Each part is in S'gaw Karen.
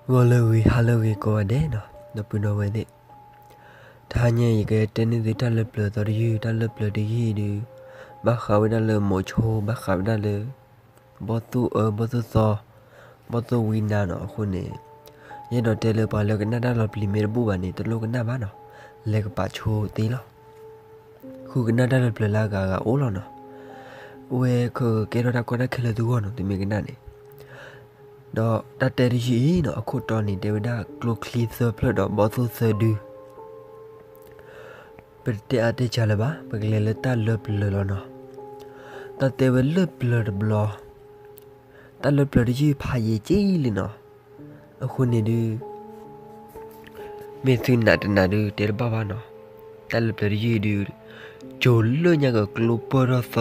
ဂီၤလၢအဂ့ၤ ဟါလၢအဂ့ၤကိးဂၤဒဲးနီၤ ဒီပုၢ်ဒီဝဲၢ်သ့ၣ်, တဟါညါအံၤ ယကတဲန့ၢ်သုတၢ်လၢပျၢၤသီတယုၢ်, တၢ်လၢပျၢၤတယုၢ်အံၤဒုး ဘၣ်ဃးဝဲဒၣ်လၢမိၤဆိ ဘၣ်ဃးဝဲဒၣ်လၢ ဘီၣ်သိၣ်အၢ ဘီၣ်သိၣ်သီ ဘီၣ်သိၣ်ဝံနါနီၤ. အဃိန့ၣ် ယအဲၣ်ဒိးတဲလၢပှၤလၢကနၣ်တၢ်လီၤပျံၤမ့ၢ်တဘူၣ်ဘၣ်န့ၣ် တလိၣ်ကနၣ်ဘၣ်နီၤ, လဲၤကပာ်ဆိသ့လီၤ. ဃုကနၣ်တၢ်လၢပျၢၤလၢအဂၤအဂၤအိၣ်လီၤနီၤ. အဝဲကကဲထီၣ်တၢ်ကီတၢ်ခဲလၢသုဂီၢ်နီၤ သုမ့ၢ်ကနၣ်န့ၣ်. ဒီးတၢ်တဲတယုၢ်အံၤနီၤ အခိၣ်တီန့ၣ် တဲဝဲဒၣ်ကျိချံသၢဖျၢၣ်ဒီးဘီၣ်သိၣ်သၢဒု ပတတဲအါတဲစှၤလၢၤဘၣ်, ပကလဲၤလၢတၢ်လၢပျၢၤလီၤနီၤ. တၢ်တဲဝဲလၢပျၢၤတဘျီ, တၢ်လၢပျၢၤတယုၢ်ဖးယံာ်က့လံနီၤ. အဃိန့ၣ်ဒုး မ့ၢ်သုနာ်တနာ်ဒုးတဲတဘၣ်ဘၣ်နီၤ. တၢ်လၢပျၢၤတယုၢ်ဒုး ကၠိၤလၢညါကကျိပၢၢ်ထီၣ်သီသီ ကျိ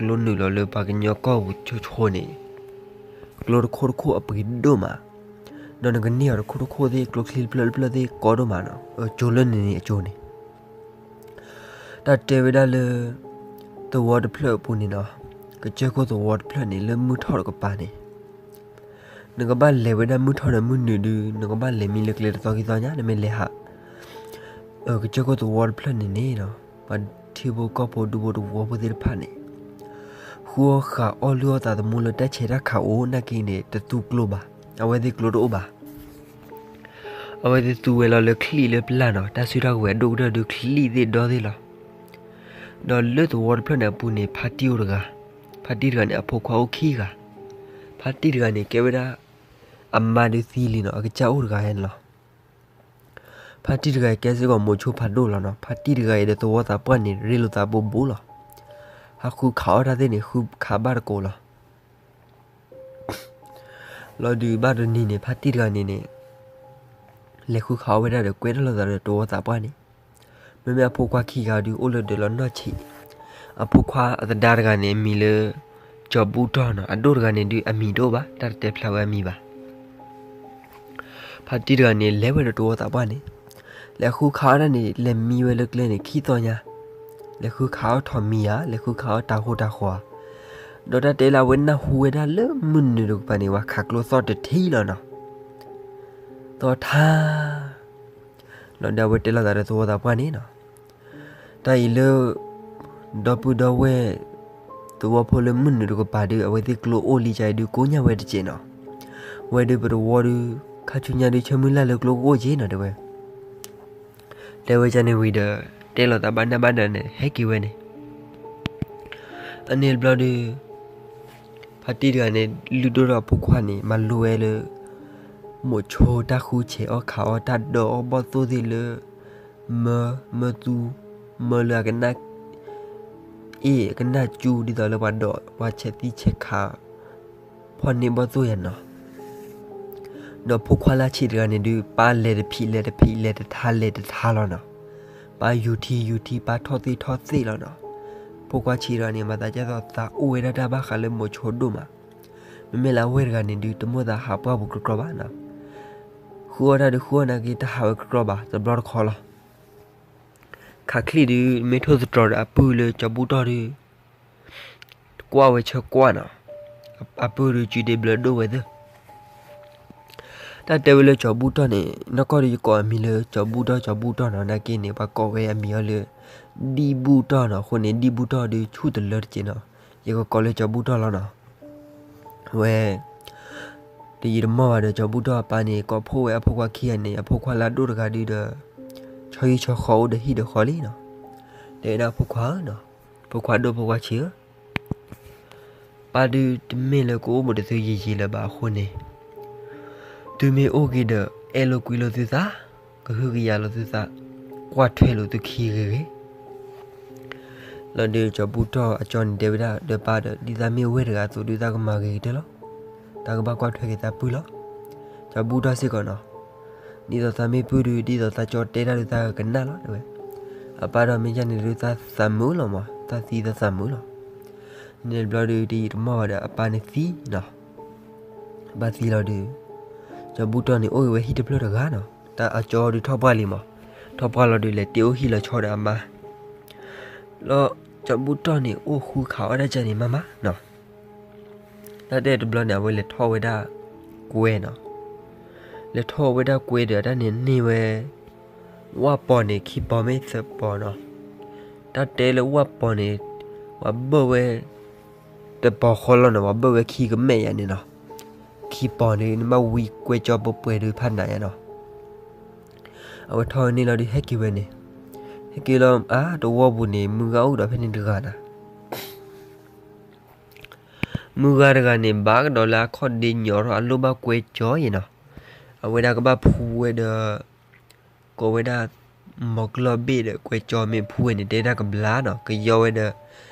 နုာ်လီၤလၢပှၤကညီကီၢ်ပူၤဆိဆိန့ၣ် ကျိတခိၣ်တခိၣ်အပှ့ၤဒိၣ်မး, ဒီးနကန့ၢ်အီၤတခိၣ်တခိၣ်သ့ၣ် ကျိချံတဖျၢၣ်တဖျၢၣ်သ့ၣ်ကီဒိၣ်မးနီၤ. ကၠိၤလၢန့ၣ်န့ၣ်အကၠိၤန့ၣ် တၢ်တဲဝဲဒၣ်လၢ သဝီတဖျၢၣ်အပူၤန့ၣ်နီၤ, ကစၢၢ်ခိၣ်သဝီတဖျၢၣ်န့ၣ် လၢမုၢ်ထီၣ်တကပၤန့ၣ် နကဘၣ်လဲၤဝဲဒၣ်မုၢ်ထီၣ်ဒီးမုၢ်နုာ်ဒုး နကဘၣ်လဲၤမံလၢကျဲတသီခံသီညါ နမ့ၢ်လဲၤဟး ကစၢၢ်ခိၣ်သဝီတဖျၢၣ်န့ၣ်န့ၣ်နီၤ, ပှၤထံဖိကီၢ်ဖိဒူဖိသဝီဖိသ့ၣ်တဖၣ်န့ၣ် ဃုအီၣ်ဃးအီၣ်လုၢ်အီၣ်သးသမူလၢတၢ်ဆဲးတၢ်ခးအိၣ်နာ်က့န့ၣ် တသူကျိဘၣ်, အဝဲသ့ၣ်ကျိတအိၣ်ဘၣ်. အဝဲသ့ၣ်သူဝဲလီၤလၢချံၣ်လၢပျၢ်နီၤ, တၢ်စုတၢ်ကဝဲၤအဒိၣ်ကတၢၢ်ဒုးချံၣ်သ့ၣ်ဒီသ့ၣ်လီၤ. ဒီးလၢသဝီတဖျၢၣ်န့ၣ်အပူၤန့ၣ် ဖါတံၢ်အိၣ်တဂၤ, ဖါတံၢ်တဂၤန့ၣ် အဖိခွါအိၣ်ခံဂၤ, ဖါတံၢ်တဂၤန့ၣ် ကဲဝဲဒၣ် အမါဒုးသံလံနီၤ, အကစၢ်အိၣ်တဂၤဟဲန့ၣ်လီၤ. ဖါတံၢ်တဂၤအံၤကဲစ့ၢ်ကီးမိၤဆိဖးဒိၣ်လီၤနီၤ, ဖါတံၢ်တဂၤအံၤဒီးသဝီသးပှၢ်န့ၣ် ရ့လိာ်သးဘိဘိလီၤ. ဟးဃုခးအီၣ်တၢ်သ့ၣ်န့ၣ် ဃုခးဘၣ်တကိးလီၤ. လီၤဒုးဘၣ်တနံၤန့ၣ် ဖါတံၢ်တဂၤန့ၣ်န့ၣ် လဲၤဃုခးအီၣ်ဝဲဒၣ်ဒီးကွဲထီၣ်လိာ်သးဒီးသဝီသးပှၢ်န့ၣ်, မ့မ့ၢ်အဖိခွါခံဂၤဒုးအိၣ်လၢဒၢးလီၤနီၢ်ဆံး, အဖိခွါအသဒါတဂၤန့ၣ် အမံၤလၢ ကၠီၤဘူၣ်တီၢ်နီၤ, အဒိၣ်တဂၤန့ၣ်ဒုးအမံၤတအိၣ်ဘၣ်, တၢ်တတဲဖျါဝဲအမံၤဘၣ်. ဖါတံၢ်တဂၤန့ၣ် လဲၤဝဲဒီးသဝီသးပှၢ်န့ၣ်, လဲၤဃုခးအီၣ်တၢ်န့ၣ် လဲၤမံဝဲလၢကျဲန့ၣ် ခံသီညါ, လဲၤဃုခးအီၣ်ထိးမံၤဧါ, လဲၤဃုခးအီၣ်တၤဟိတၤဃီၤဧါ, ဒီးတၢ်တဲလၢအဝဲနၢ်ဟူဝဲဒၣ်လၢမုၢ်နုာ်တကပၤန့ၣ် ပှၤခးကျိသီၣ်တထံလီၤနီၤ. သီၣ်ထါ လီၤဒီးအဝဲတဲလိာ်သးဒီးသဝီသးပှၢ်န့ၣ်နီၤ, တၢ်အံၤလၢ ဒီပုၢ်ဒီဝဲၢ် သဝီဖိလၢမုၢ်နုာ်တကပၤဒုး အဝဲသ့ၣ်ကျိအိၣ်လံကဒီးဒုး ကိးညါဝဲတကဲးနီၤ, ဝဲဒုးပတဝီဒုး ခါဆူညါဒုး ဆၢမုၢ်လၢ်လၢကျိကအိၣ်က့နီၤ တဲဝဲ တဲဝဲဒ်န့ၣ်ဝံၤဒီး တဲလိာ်သးဘၣ်နၢ်ဘၣ်နၢ်န့ၣ် ဟဲက့ၤဝဲန့ၣ်, အန့ၣ်တဘျီဒုး ဖါတံၢ်တဂၤန့ၣ် လုၢ်ဒိၣ်ထီၣ်အဖိခွါန့ၣ် မၤလိဝဲလၢ မိၤဆိတၢ်ဃုဆဲးအီၣ်ခးအီၣ် တၢ်ဒိးအီၣ်ဘီၣ်သိၣ်သ့ၣ်လၢ မၢ မၢသူ မၢလၢအကနၣ် အ့ၣ် အကနၣ်ကၠူ ဒ်သိးလၢပှၤဒိး ပှၤဆဲးသံဆဲးခး ဖီၣ်န့ၢ်ဘီၣ်သိၣ်ယၤနီၤ. ဒီးဖိခွါလၢဆံးတဂၤန့ၣ်ဒုး ပၢ်လဲၤတဖံးလဲၤတဖံး လဲၤတထါလဲၤတထါလီၤနီၤ. ပၢ်ယူၤထံယူၤထံ ပၢ်ထီၣ်သ့ၣ်ထီၣ်သ့ၣ်လီၤနီၤ. ဖိခွါဆံးတဂၤန့ၣ် မၤသးဒ်သိးသးအိၣ်ဝဲဒၣ်တၢ်ဘၣ်ဃးလၢမိၤဆိဒိၣ်မး. မ့မ့ၢ်လၢအဝဲၢ်တဂၤန့ၣ်ဒုး တမိၣ်သးဟးပှၢ်ပူၤကြီကြီဘၣ်နီၤ. ဃုအီၣ်တၢ်ဒုးဃုအီၣ်နာ်က့ တဟးဝဲကြီကြီဘၣ် တဘျီတခီလီၤ. ခးချံၣ်ဒုး မ့ၢ်ထိၣ်သတြီၤဒီးအပုၢ်လၢကၠီၤဘူၣ်တီၢ်ဒုး ကွၢ်ဝဲဆၢကွၢ်နီၤ. အပုၢ်ဒုးစုဒ့ဘျၢဒိၣ်ဝဲသ့ၣ်. တၢ်တဲဝဲလၢကၠီၤဘူၣ်တီၢ်န့ၣ် နီၢ်ကီၢ်ဒုးယကိးအမံၤလၢကၠီၤဘူၣ်တီၢ် ကၠီၤဘူၣ်တီၢ်နီၤ. နာ်က့န့ၣ် ပှၤကိးဝဲအမံၤအီၤလၢ ဒံၣ်ဘူၣ်တီၢ်နီၤ. အဃိန့ၣ် ဒံၣ်ဘူၣ်တီၢ်ဒုးဆူၣ်တလၢတက့ၢ်နီၤ. ယကကိးလၢကၠီၤဘူၣ်တီၢ်လီၤနီၤ. ဝဲ တယံာ်တမီၢ်ဘၣ်ဒီး ကၠီၤဘူၣ်တီၢ်အပၢ်န့ၣ် ကိးဖှိၣ်ဝဲအဖိခွါခံဂၤန့ၣ် အဖိခွါလၢအဒိၣ်တဂၤဒုးဒီး ဆီဟံၣ်ဆီဃီအိၣ်ဒီးဟံၣ်ဒီးဃီလံနီၤ. တဲဝဲဒၣ်အဖိခွါဧၢနီၤ, ဖိခွါဒိၣ်ဖိခွါဆံးဧၢ, ပၢ်ဒုးတမ့ၢ်လၢကအိၣ်ဘူးဒီးသုယံာ်ယံာ်လၢၤဘၣ်အဃိန့ၣ်, သုမ့ၢ်အိၣ်က့ၤဒီး အဲၣ်လိာ်ကွံလိာ်သုသး, ကဟုကယာ်လိာ်သုသး, ကွၢ်ထွဲလိာ်သုခံဂ့ၤဂ့ၤ လီၤဒုး ကၠီၤဘူၣ်တီၢ်အကၠီန့ၣ်တဲဝဲဒၣ် ဒီးပၢ်ဒီး ဒ်သးမ့ၢ်ဝဲၢ်တဂၤအသိးဒုး သးကမၤဂ့ၤကတၢၢ်လီၤ. တၢ်ကဘၣ်ကွၢ်ထွဲက့ၤသးပုၢ်လီၤ. ကၠီၤဘူၣ်တီၢ်စ့ၢ်ကီးနီၤ, ဒ်သိးသးမ့ၢ်ပုၢ်ဒုး ဒ်သိးသးကၠီတဲတၢ်ဒုး သးကကနၣ်လီၤ တဲဝဲ. အပၢ်ဒီးမ့ၢ်ကန့ၣ်ဒုး သးသးမုာ်လီၤမး, သးသံသးသးမုာ်လီၤ. န့ၣ်တဘျီဒုး တယံာ်တမီၢ်ဘၣ်ဒီး အပၢ်န့ၣ်သံနီၤ. အပၢ်သံလီၤဒုး ကၠီၤဘူၣ်တီၢ်န့ၣ် အိၣ်ဂ့ၤဝဲဟံၣ်တဖျၢၣ်တဂၤနီၤ. တၢ်အကၠီဒုးထီၣ်ပှၢ်လံမး, ထီၣ်ပှၢ်လီၤဒုး လဲၤတ့အိၣ်ဟံၣ်လီၤဆီဒီးအမါ လီၤ. ကၠီၤဘူၣ်တီၢ်န့ၣ် အိၣ်ဃုခးအီၣ်တၢ်ကၢန့ၣ် မၤမၤနီၤ. တၢ်တဲတဘျီန့ၣ် အဝဲလဲၤထီၣ်ဝဲဒၣ်ကွဲနီၤ. လဲၤထီၣ်ဝဲဒၣ်ကွဲဒီးတၢ်န့ၣ်န့ၢ်ဝဲ ဝၣ်ပီၤန့ၣ် ခံပီၤမ့ၢ်သၢပီၤနီၤ. တၢ်တဲလၢဝၣ်ပီၤန့ၣ် ပှၤဘၢၣ်ဝဲ တပီၤဃီလီၤနီၤ, ပှၤဘၢၣ်ဝဲခံကမဲာ်ယၤန့ၣ်နီၤ. ခံပီၤန့ၣ် နဘၣ်ဝံကွဲကၠီပှဲၤပှဲၤဒီးဖးနးယၤနီၤ. အဝဲထီၣ်ဝဲန့ၣ်လီၤဒုး ဟဲက့ၤဝဲန့ၣ်, ဟဲက့ၤလီၤအါတဝီပူၤန့ၣ် မုၢ်ဂၤအိၣ်ဒီးဖဲန့ၣ်တဂၤနီၤ. မုၢ်ဂၤတဂၤန့ၣ် ဘၣ်ကဒီးလၢအခီၣ်ဒ့ညီထီၣ်အလိၣ်ဘၣ်ကွဲကၠီအံၤနီၤ. အဝဲဒၣ်ကဘၣ်ဖှူဝဲဒီး ကိးဝဲဒၣ် မီၤကျီၢ်ဘ့ၣ်ဒီးကွဲကၠီမ့ၢ်ဖှူဝဲန့ၣ် တဲဒၣ်ကဘျါနီၤ, ကယီဝဲဒီး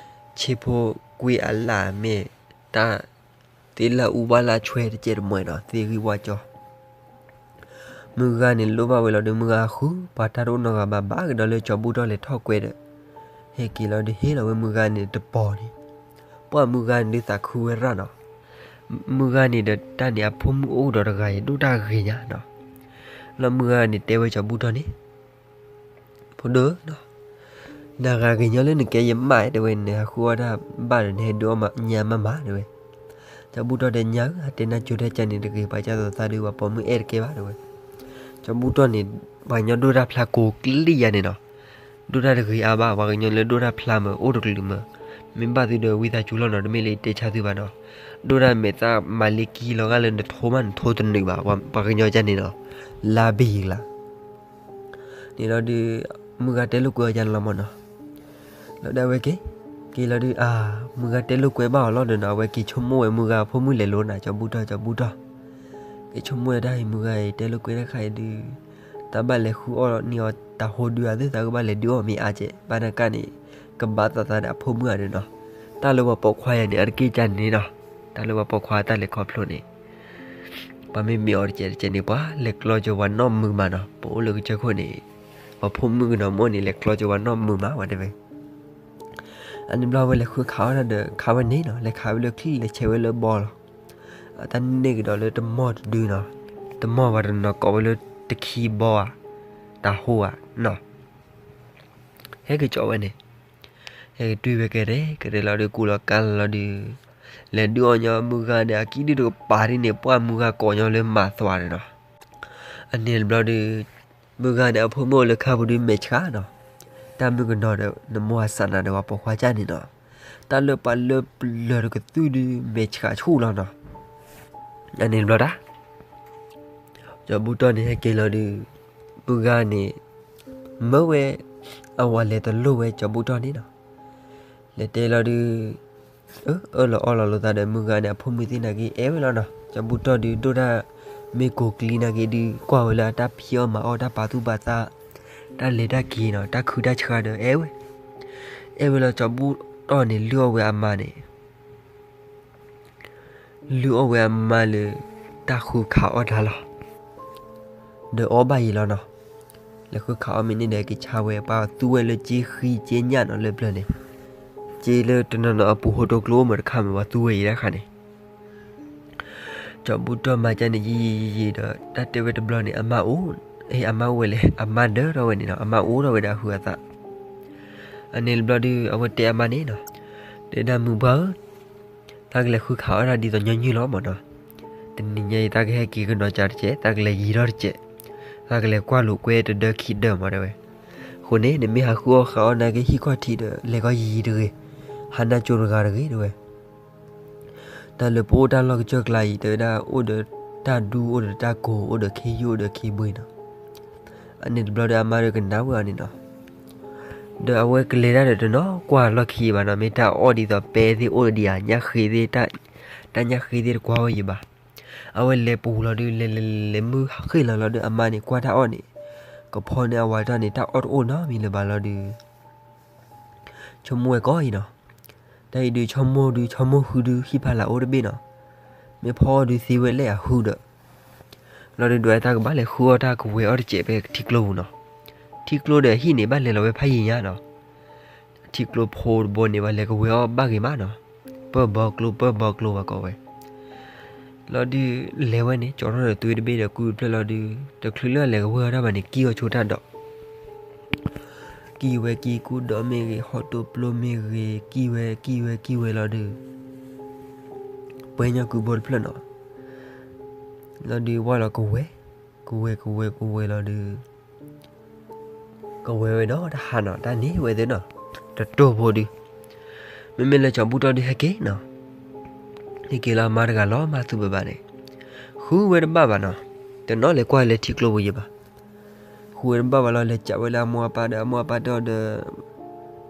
ဆ့ဖိကွံာ်အလၣ်မ့ၢ်တၢ် သ့လၢအူဘၣ်လၢဆွဲတကဲတမှဲနီၤ, သ့ဂံၢ်ဝါကၠီ မုၢ်ဂၤန့ၣ်လိၣ်ဘၣ်ဝဲလီၤဒုး မုၢ်ဂၤဃု ပှၤတၢ်တအိၣ်နီတဂၤဘၣ်, ဘၣ်ကဒီးလၢကၠီၤဘူၣ်ထီၣ်လဲၤထီၣ်ကွဲဒီး ဟဲက့ၤလီၤဒုး ဟ့ၣ်လီၤဝဲမုၢ်ဂၤန့ၣ်တပီၤန့ၣ်, ပှၢ်မုၢ်ဂၤန့ၣ်ဒုးသးခုဝဲရၣ်နီၤ. မုၢ်ဂၤန့ၣ်ဒီးတၢ်န့ၣ် အဖိမုၣ်အိၣ်ဒီးတဂၤအံၤ ဒိၣ်တၢ်ဂ့ၤညါနီၤ. လီၤမုၢ်ဂၤန့ၣ်တဲဝဲကၠီၤဘူၣ်ထီၣ်န့ၣ် ဖိဒိၣ်နီၤ, နဂၤကညီလၢနကဲယမၣ်တဲဝဲန့ၣ် ဟးဃုအီၣ်တၢ်ဘၣ်ဒီးနဟဲဒုးအီၣ်ညါမးမးတဲဝဲ. ကၠီၤဘူၣ်ထီၣ်တဲညါဧၢ, အတဲနၢ်ကၠိတၢ်ကၢန့ၣ်တဂ့ၤ, ပှၤကၢ်သိးသးဒုး ပှၤပိာ်မုၣ်အဲၣ်တကဲဘၣ်တဲဝဲ. ကၠီၤဘူၣ်ထီၣ်န့ၣ် ပှၤကညီဒိၣ်တၢ်ဖျါကိးကလံၢ်ယၤန့ၣ်နီၤ, ဒိၣ်တၢ်တဂ့ၤအါဘၣ်, ပှၤကညီလၢဒိၣ်တၢ်ဖျါမ့ၢ်အိၣ်တကလုာ်မ့ၢ်, မ့ၢ်ဘၣ်သုဒီးဝံသးစူၤလီၤနီၤ, တမ့ၢ်လၢတဲဆါသုဘၣ်နီၤ. ဒိၣ်တၢ်မဲာ်သၣ်မၤလ့ကံလီၤဂာ်လၢနထိမးနထိတနုာ်ဘၣ်, ပှၤကညီကၢန့ၣ်နီၤ, လါဘ့ၣ်ယံၤလါ န့ၣ်လီၤဒုး မုၢ်ဂၤတဲလိာ်ကွဲအီၤယါန့ၣ်လီၤမ့ၢ်နီၤ. လီၤဒၣ်ဝဲက့ၤ က့ၤလီၤဒုး အါ မုၢ်ဂၤတဲလိာ်ကွဲဘၣ်အီၤလီၤဒီးနီၤ, အဝဲက့ၤဆိကမိၣ်ဝဲမုၢ်ဂၤအဖိမုၣ်လဲၤလိၤနၤ ကၠီၤဘူၣ်ထီၣ် ကၠီၤဘူၣ်ထီၣ်, က့ၤဆိကမိၣ်ဝဲတၢ်အံၤ မုၢ်ဂၤအံၤတဲလိာ်ကွဲတၢ်ခါအံၤဒုး တၢ်ဘၣ်လဲၤဃုအီၣ်န့ၢ်အီၤတၢ်ဟိဒုးအသ့ၣ် သးကဘၣ်လဲၤဒုးအီၣ်မ့ၢ်အါကဲး ဘၣ်နကၢ်န့ၣ် ကဘၣ်သးသးဒီးအဖိမုၣ်ဧါဒီးနီၤ. တၢ်လၢပှၤပိာ်ခွါယၤန့ၣ် အတက့ၢ်ကၢန့ၣ်နီၤ, တၢ်လၢပှၤပိာ်ခွါတၢ်လဲၤခီဖျိန့ၣ် ပှၤမ့ၢ်မ့ၢ်အီၤတကဲးတကဲးန့ၣ် ပှၤလဲၤကျီကၠီၤပှၤနီၢ်မုာ်မးနီၤ, ပအိၣ်လၢကစၢၢ်ခိၣ်န့ၣ် ပှၤဖိမုၣ်ကနီၤမိၢ်န့ၣ် လဲၤကျီကၠီၤပှၤနီၢ်မုာ်မးဝဲတဲဝဲ. အန့ၣ်ဘျီဝဲလဲၤဃုခးအီၣ်တၢ်ဒီးခးဝဲန့ၣ်နီၤ, လဲၤခးဝဲလၢချံ လဲၤဆဲးဝဲလၢဘီလီၤ. အတၢ်န့ၢ်ကဒီးလၢတမီၢ်တဒုနီၤ, တမီၢ်ပှၤတနီၤကိးဝဲလၢတခံဘီဧါ, တၢ်ဟိဧါနီၤ. ဟဲက့ၤကၠီဝဲန့ၣ် ဟဲက့ၤတွံၢ်ဝဲကရဲကရဲလီၤဒုး ကူလီၤကါလီၤလီၤဒုး လဲၤဒုးအီၣ်ညီမုၢ်ဂၤန့ၣ် အကံၣ်ဒုၣ်တကပၤဒ်န့ၣ် ပှၢ်မုၢ်ဂၤကိးညီလၢမၤသွါန့ၣ်နီၤ. အန့ၣ်တဘျီဒုး မုၢ်ဂၤန့ၣ် အဖိမုၣ်အိၣ်လၢခါပူၤဒုးမဲာ်ဆှးနီၤ. တၢ်မုၢ်ကနီၤဒီး နမိၢ်အစးနၤဒီးပှၤပိာ်ခွါကၢ်န့ၣ်နီၤ. တၢ်လၢပှၤလၢပျၢၤတကသုၣ်ဒုးမဲာ်ဆှးဆူၣ်လီၤနီၤ. အန့ၣ်တဘျီဒၣ် ကၠီၤဘူၣ်တီၢ်န့ၣ်ဟဲက့ၤလီၤဒုး မုၢ်ဂၤန့ၣ် မၢဝဲ အဝၤလဲၤတလိၣ်ဝဲကၠီၤဘူၣ်တီၢ်န့ၣ်နီၤ. လဲၤတဲလီၤဒုး အၢၣ်လီၤအီလီၤလိာ်သးဒီးမုၢ်ဂၤန့ၣ် အဖိမုၣ်သ့ၣ်နာ်က့ အဲၣ်ဝဲလီၤနီၤ. ကၠီၤဘူၣ်တီၢ်ဒုး ဒိၣ်တၢ်မ့ၢ်ကိးကျံနာ်က့ဒုး ကွၢ်ဝဲလၢအတၢ်ဖံးအီၣ်မၤအီၣ် တၢ်ပာ်သူၣ်ပာ်သး တၢ်လဲၤတၢ်က့ၤနီၤ တၢ်ခုတၢ်ဆှါဒီးအဲၣ်ဝဲ အဲၣ်ဝဲလီၤ. ကၠီၤဘူၣ်တီၢ်န့ၣ် လုၢ်အီၣ်ဝဲအမါန့ၣ် လုၢ်အီၣ်ဝဲအမါလၢ တၢ်ဃုခးအီၣ်တၢ်လီၤ. ဒီးအီၣ်ဘၣ်ယံၤလီၤနီၤ. လဲၤဃုခးအီၣ်မ့ၢ်န့ၢ်ဒီးက့ၤဆါဝဲ ပှၤသူဝဲလၢကၠ့ဃံကၠ့ညၣ်နီၤ လၢပျၢၤန့ၣ် ကၠ့လၢတနီၤနီၤအပူၤဟိတိကျိအိၣ်မးတခါမး ပှၤသူဝဲအံၤတၢ်ခါန့ၣ် ကၠီၤဘူၣ်တီၢ်မၤကၢ်န့ၣ်ယံာ်ယံာ်ယံာ်ဒီး တၢ်တဲဝဲတဘျီန့ၣ် အမါအိၣ် အမါအိၣ်ဝဲလဲၣ် အမါဒၢထီၣ်ဝဲန့ၣ်နီၤ အမါအိၣ်ထီၣ်ဝဲဒၣ်အဟုးအသး အန့ၣ်တဘျီဒုး အဝဲတဲအမါန့ၣ်နီၤ တဲဒၣ်မုၢ်ပှၢ်ဧၢ သးကလဲၤဃုခးအီၣ်တၢ်ဒ်သိးညီနုၢ်လီၤမးနီၤ. တနံၤညါအံၤ သးကဟဲက့ၤကနီၤကၢ်တကဲး သးကလဲၤယံၤထီၣ်တကဲး သးကလဲၤကွၢ်လိာ်ကွဲတဒၢခံဒၢမးတဲဝဲ. အဃိန့ၣ် နမ့ၢ်ဟးဃုအီၣ်ဃးအီၣ်နာ်က့ ဟံၣ်ခီၣ်ထံးဒီး လဲၤကီယံၤတဂ့ၤ, ဟးနၢ်ကၠိတဂၤတဂ့ၤတဲဝဲ. တၢ်လၢပအိၣ်တၢ်လီၢ်ကစၢၢ်ကျါအံၤ တဲဝဲဒၣ် အိၣ်ဒီးတၢ်ဒူ အိၣ်ဒီးတၢ်ကိၤ အိၣ်ဒီးခ့ယုၢ် အိၣ်ဒီးခ့ဘှ့ၣ်နီၤ. အန့ၣ်တဘျီဒီးအမါဒီးကနၣ်ဝဲအီၤန့ၣ်နီၤ. ဒီးအဝဲကလဲၤတၢ်ဒီးတနီၤကွၢ်လီၢ်ခံဘၣ်နီၤ မ့ၢ်တၢ်အီၣ်ဒ်သိးပဲသ့ၣ်အိၣ်ဒံးဧါ ညၣ်ဃ့သ့ၣ် တၢ်ညၣ်ဃ့သ့ၣ်တကွၢ်ဝဲယံၤဘၣ်. အဝဲလဲၤပူၤလီၤဒုး လဲၤလဲၤလဲၤလဲၤမုၢ်ဃ့ၢ်လီၤလီၤဒုး အမါန့ၣ် ကွၢ်တၢ်အီၣ်န့ၣ် ကဖီန့ၢ်အဝၤတၢ်န့ၣ် တၢ်အီၣ်တအိၣ်နီတမံၤလၢၤဘၣ်လီၤဒုး ဆိကမိၣ်ဝဲကီးအံၤနီၤ. တၢ်အံၤဒုး ဆိကမိၣ်ဒုး ဆိကမိၣ်ဃုဒုး ဟံၣ်ဖးလၢ်အိၣ်တဘ့ၣ်နီၤ. မ့ၢ်ဖီအီၣ်ဒုးသ့ဝဲလဲၣ်အဃုဒီး လီၤဒုးဒွးတၢ်ကဘၣ်လဲၤဃုအီၣ်တၢ်ကဝဲၤအီၣ်တစဲးဖဲထံကျိပူၤနီၤ. ထံကျိဒီးဟံၣ်န့ၣ် ဘၣ်လဲၤလီၤဝဲဖးယံၤညါနီၤ. ထံကျိဖိတဘိန့ၣ် ဘၣ်လဲၤကဝဲၤအီၣ်ဘၣ်ဂ့ၤမးနီၤ. ပၢၢ်ဘီကျိ ပၢၢ်ဘီကျိဘၣ်ကိးဝဲ လီၤဒုး လဲၤဝဲန့ၣ် ကၠီထီၣ်ဒီးသွံတဘ့ၣ်ဒီးကုတဖျၢၣ်လီၤဒုး တချုးလၢအလဲၤကဝဲၤအီၣ်တၢ်ဘၣ်န့ၣ် ကံၢ်အီၤဆိတၢ်ဒီး ကံၢ်ဝဲကံၢ်ကူဒီးမ့ၢ်ဂ့ၤ ဟီၣ်တိၢ်ပျိမ့ၢ်ဂ့ၤ ကံၢ်ဝဲကံၢ်ဝဲကံၢ်ဝဲလီၤဒုး ပှဲၤညီကုဘိတဖျၢၣ်နီၤ. လီၤဒုးဝဲလီၤကဝဲၤ ကဝဲၤကဝဲၤကဝဲၤလီၤဒုး ကဝဲၤဝဲဒီးတဟါနီၤ တၢ်န့ၢ်ဝဲသ့ၣ်နီၤ တတိၢ်ဖိဒုး မ့မ့ၢ်လၢကၠီၤဘူၣ်တီၢ်ဒုးဟဲက့ၤနီၤ ဟဲက့ၤလၢအမါတဂၤလီၤမၢ်သူၣ်ဘၣ်ဘၣ်န့ၣ် ဃုဝဲတဘၣ်ဘၣ်နီၤ တနီၤလဲၤကွၢ်လၢထံကျိပူၤယံၤဘၣ် ဃုဝဲတဘၣ်ဘၣ်လီၤ လဲၤကးဝဲလၢအမိၢ်အပၢ်ဒီးအမိၢ်အပၢ်တဲအီၤဒီး